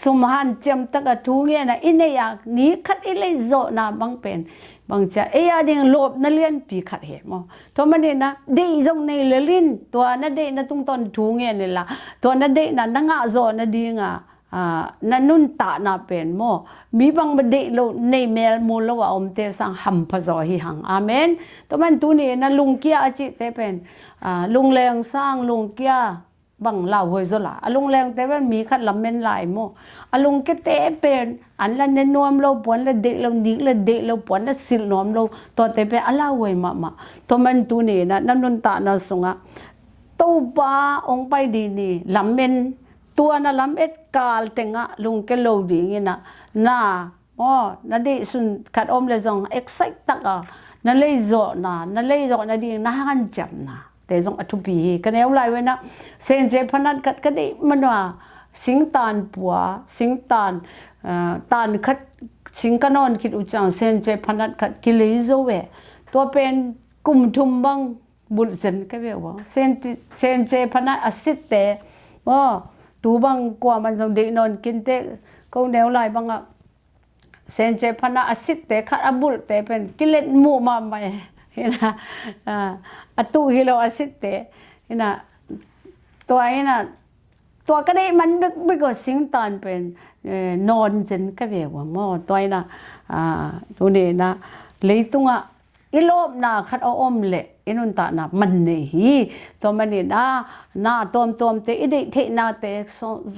sum hanciam taka thu ngen a i neih a ni khat i lei zawhna bang pen bang cia ei a ding lawpna lianpi khat hi maw. Tua man ina deih zong nei lel in, tua na deihna tungtawn thu ngen inla, tua na deihna na ngah zawh nadinga, ah, na nuntakna pen maw, mi bangmah deih lo, nei mel mu lo a omte sang hampha zaw hi hang. Amen. Tua man tuni ina lungkia a cihte pen, ah, lungleng sang lungkia bang lauhuai zaw la. A lunglengte pen mi khat lamen lai maw. A lungkiate pen an la ne nuam lo, puan la deih lo, nik la deih lo, puan la silh nuam lo, tuate pen a lauhuai mahmah. Tua man tuni ina na nuntakna sunga Topa hong pai ding ni lamen, tua na lamet kal tengah lungke lo dingina, na, aw, na deihsun khat om le zong excite taka na leizawhna, na leizawh nading na hanciamna te zong a thupi hi. Ka neu lai vena senje phanat khat ka deih manua, singtan pua, singtan, ah, tan khat, sing ka nawn khit uh ciang, senche phanat khat kilei zo e. Tua pen kum thum bang bulh zen ka ve ua. Sen, senche phanat a sitte, aw, tu bang kuaman zong deih nawn kinte, ko neu lai bangah, senche phanat a sitte khat a bulhte pen kilet muh mahmah e. Hina, ah, a tuh hi lo a sitte. Hina, tua hina, tua ka deih man bekbek aw, singtan pen, eh, nawn zen ka ve ua maw. Tua hina, ah, tuni hina, leitungah i lawpna khat a om leh i nuntakna man nei hi. Tua manin ah, na tuamtuamte, i deih theihnate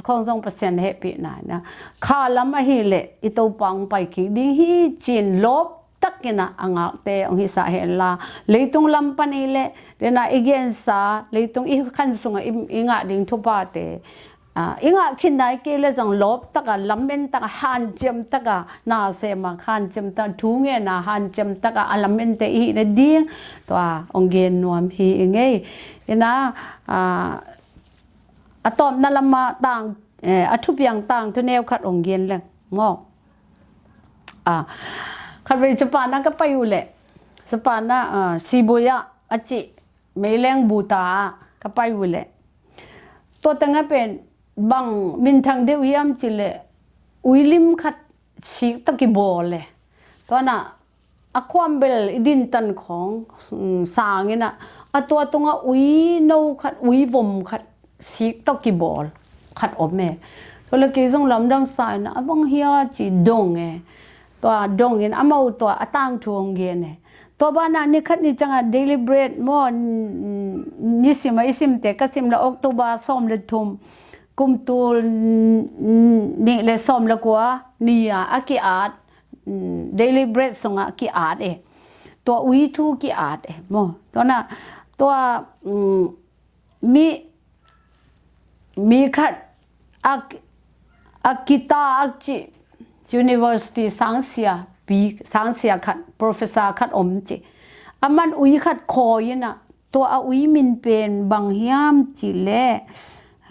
khawng zong Pasian hehpihna in ah, kha lam ahih leh i Topa hong pai kik ding hi ci-in lawp takin ah a ngakte hong hisah henla, leitung lam pan ahih leh, den ah i gensa, leitung i khan sungah i, i ngah ding thuphate, ah, i ngah khin nai kei leh zong lawp taka, lamen taka, hanciam taka, na sem a hanciam taka, thu ngen a hanciam taka a lamente i hih nading, tua hong gen nuam hi ing ei. Hina, ah, a tawpna lamah tang, eh, a thupiang tangthu neu khat hong gen leng maw. Ah, khatvei Japan ah ka pai uh leh, Japan ah, ah, Shibuya a cih meileng buta ah ka pai uh leh, tua tengah pen bang minthang deuh hiam cih leh, uilim khat sik tawh kibawl e. Tua hina, a khuam bel i dintan khawng, mm, sang in ah, a tua tungah uino khat, uivom khat sik tawh kibawl khat om e. Tua leh kei zong lamdang sa in ah, a bang hia ci dong e. Tua dong in amau tua a tangthu hong gen e. Tua banah ni khat ni ciangah Daily Bread maw, n-, n-, nisim a i simte ka sim leh October sawm le thum, kum tul n-, n-, nih le sawm le kua ni-a a ki-at, mm, Daily Bread sungah ki-at e. Tua ui thu ki-at e maw. Tua hina, tua, mm, mi, mi khat, Ak-, Akita a cih university sangsia pi, sangsia khat, professor khat om ci. Aman ui khat khawi in ah, tua a ui min pen bang hiam cih leh,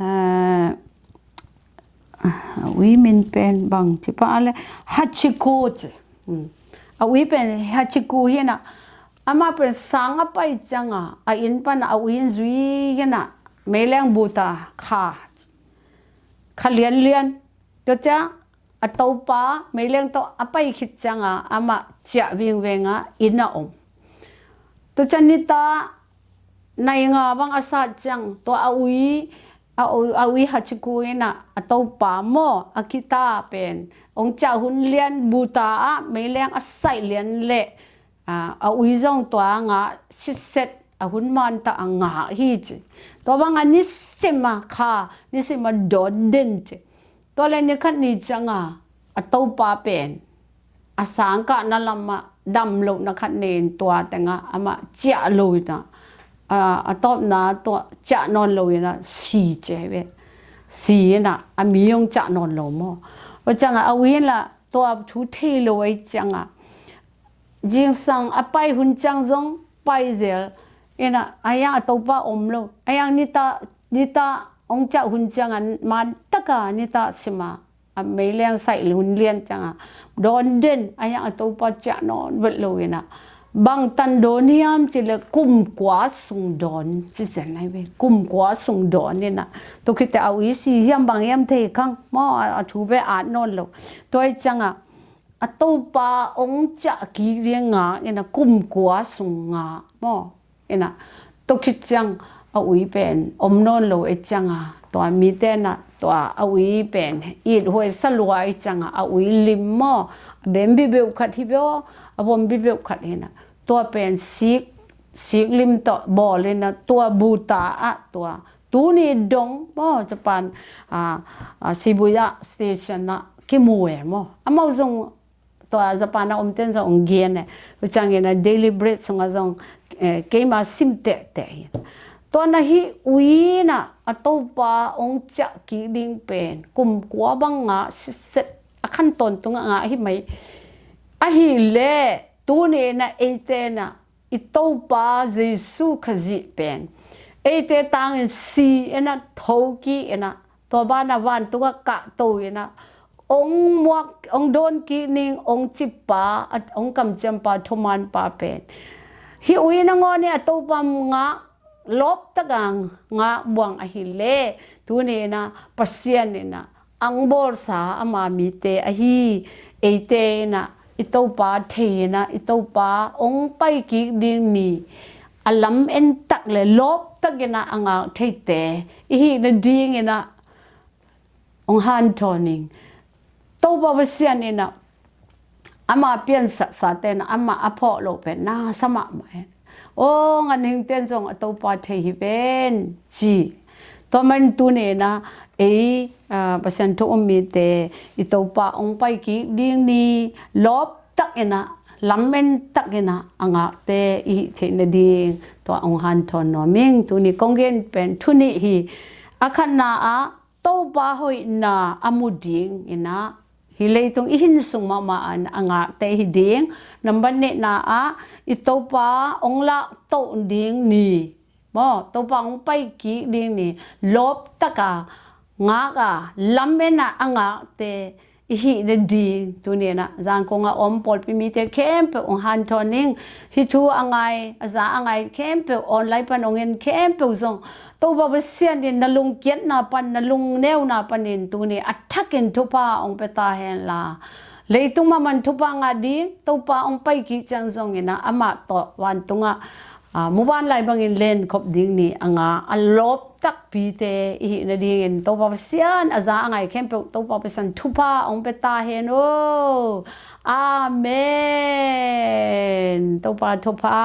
ah, a ui min pen bang ci pah leh, Hachiko ci. Hmm. A ui pen Hachiko hi in ah, amah pen sang a pai ciangah, a inn pan a ui in zui in ah, meileng buta kha, kha lianlian. Tua ciang a topa meileng tawh a pai khit ciangah amah ciah vingveng a inn ah om. Tua ciang nitak nai nga bang a sat ciang, tua a ui, a u-, a ui Hachiko in ah a topa maw, Akita pen hong ciah hun lian, buta ah meileng a saih lian leh, ah, a ui zong tua ngah sitset, a hun man ta a ngah hi ci. Tua bang a nisim a kha, nisim a dawn den ci. Tua leh ni khat ni ciangah a topa pen a sang kahna lamah dam lohna khat nei in, tua tengah amah ciah lo in ah, a, a tawpna tua ciah nawn lo in ah si ci ve. Si in ah a mi hong ciah nawn lo maw. Tua ciangah a ui in lah tua thu thei lo ahih ciangah, zingsang a pai hun ciang zong pai zel in ah, a hiang a topa om lo. A hiang nitak, nitak hong ciah hun ciangah, man taka nitak sim a, a meileng saih hun lian ciangah dawn den, a hiang a topa ciah nawn vet lo in ah, bang tan dawn hiam cih leh kum kua sung dawn ci zen ahi ve. Kum kua sung dawn in ah, tua khit teh a ui si hiam bang hiam thei khang maw, a, a thu beh at nawn lo. Tua ahih ciangah a topa hong ciah kik ding ngak in ah kum kua sung ngak maw. In ah tua khit ciang a ui pen om nawn lo ahih ciangah, tua mite in ah tua a ui pen it huai sa lua ahih ciangah a ui lim maw, a bem bibeuh khat hi beuh, a vom bibeuh khat hi in ah, tua pen sik, sik lim tawh bawl in ah, tua buta ah tua tuni dong maw, Japan, ah, ah, Shibuya station ah kimu e maw. Amau zong, tua Japan a omte in zong hong gen e. Tua ciangin ah Daily Bread sungah zong, eh, keima sim tehteh hi. Tua na hih ui in ah a topa hong ciah kik ding pen kum kua bang ngah sitset, a khan tawntungah ngah hi mai. Ahih leh tuni in ah eite in ah i Topa Jesu Khazih pen eite tangin si in ah, thokik in ah, Tua banah vantungah kahto inah ong muak, ong dawn kik ning, ong cippa, ong kamciampa, thumanpa pen hih ui nangawn i a Topa ngak lawptaka ngak buang ahileh, tuni inah Pasian inah ang bawlsa ama mite ahi eite inah i Topa thei inah i Topa ong paikik ding ni a lam entak le lawptak inah a ngak theite i hih nading inah ong hanthawn ning. Topa Pasian inah ama piansaksate inah amah a phawh loh pen nasa mahmah hen. Aw, ganhingten zong a Topa thei hi ven ci. Tua man tuni inah ei, ah, Pasian thu um mite i Topa ong paikik ding ni lawptak inah lam entak inah a ngakte i hih theih nading tua ong hanthawn nuam ing. Tuni kong gen pen thu nih hi. A khatna ah Topa hoihna a mu ding inah hih leitung i hin sung mahmah ah a ngakte hi ding. Nambat nihna ah i Topa ong lahtoh ding ni maw, Topa ong paikik ding ni lawptaka ngaka lam enah a ngakte i hih nading tuni inah Zangkong a om pawlpi mite khempeuh ong hanthawn ning. Hih thu a ngai, a za a ngai khempeuh, online pan ong en khempeuh zong Topa Pasian in na lungkiatna pan, na lungneuna panin tuni a thakin thupha ong pia ta henla, leitung mahmah in thupha ngah ding, Topa ong paikik ciang zong inah amah tawh vantungah, ah, muban lai bangin lenkhop ding ni a ngak a lawptakpite i hih nadingin Topa Pasian a za a ngai khempeuh Topa Pasian thupha ong pia ta hen aw. Amen. Topa thupha.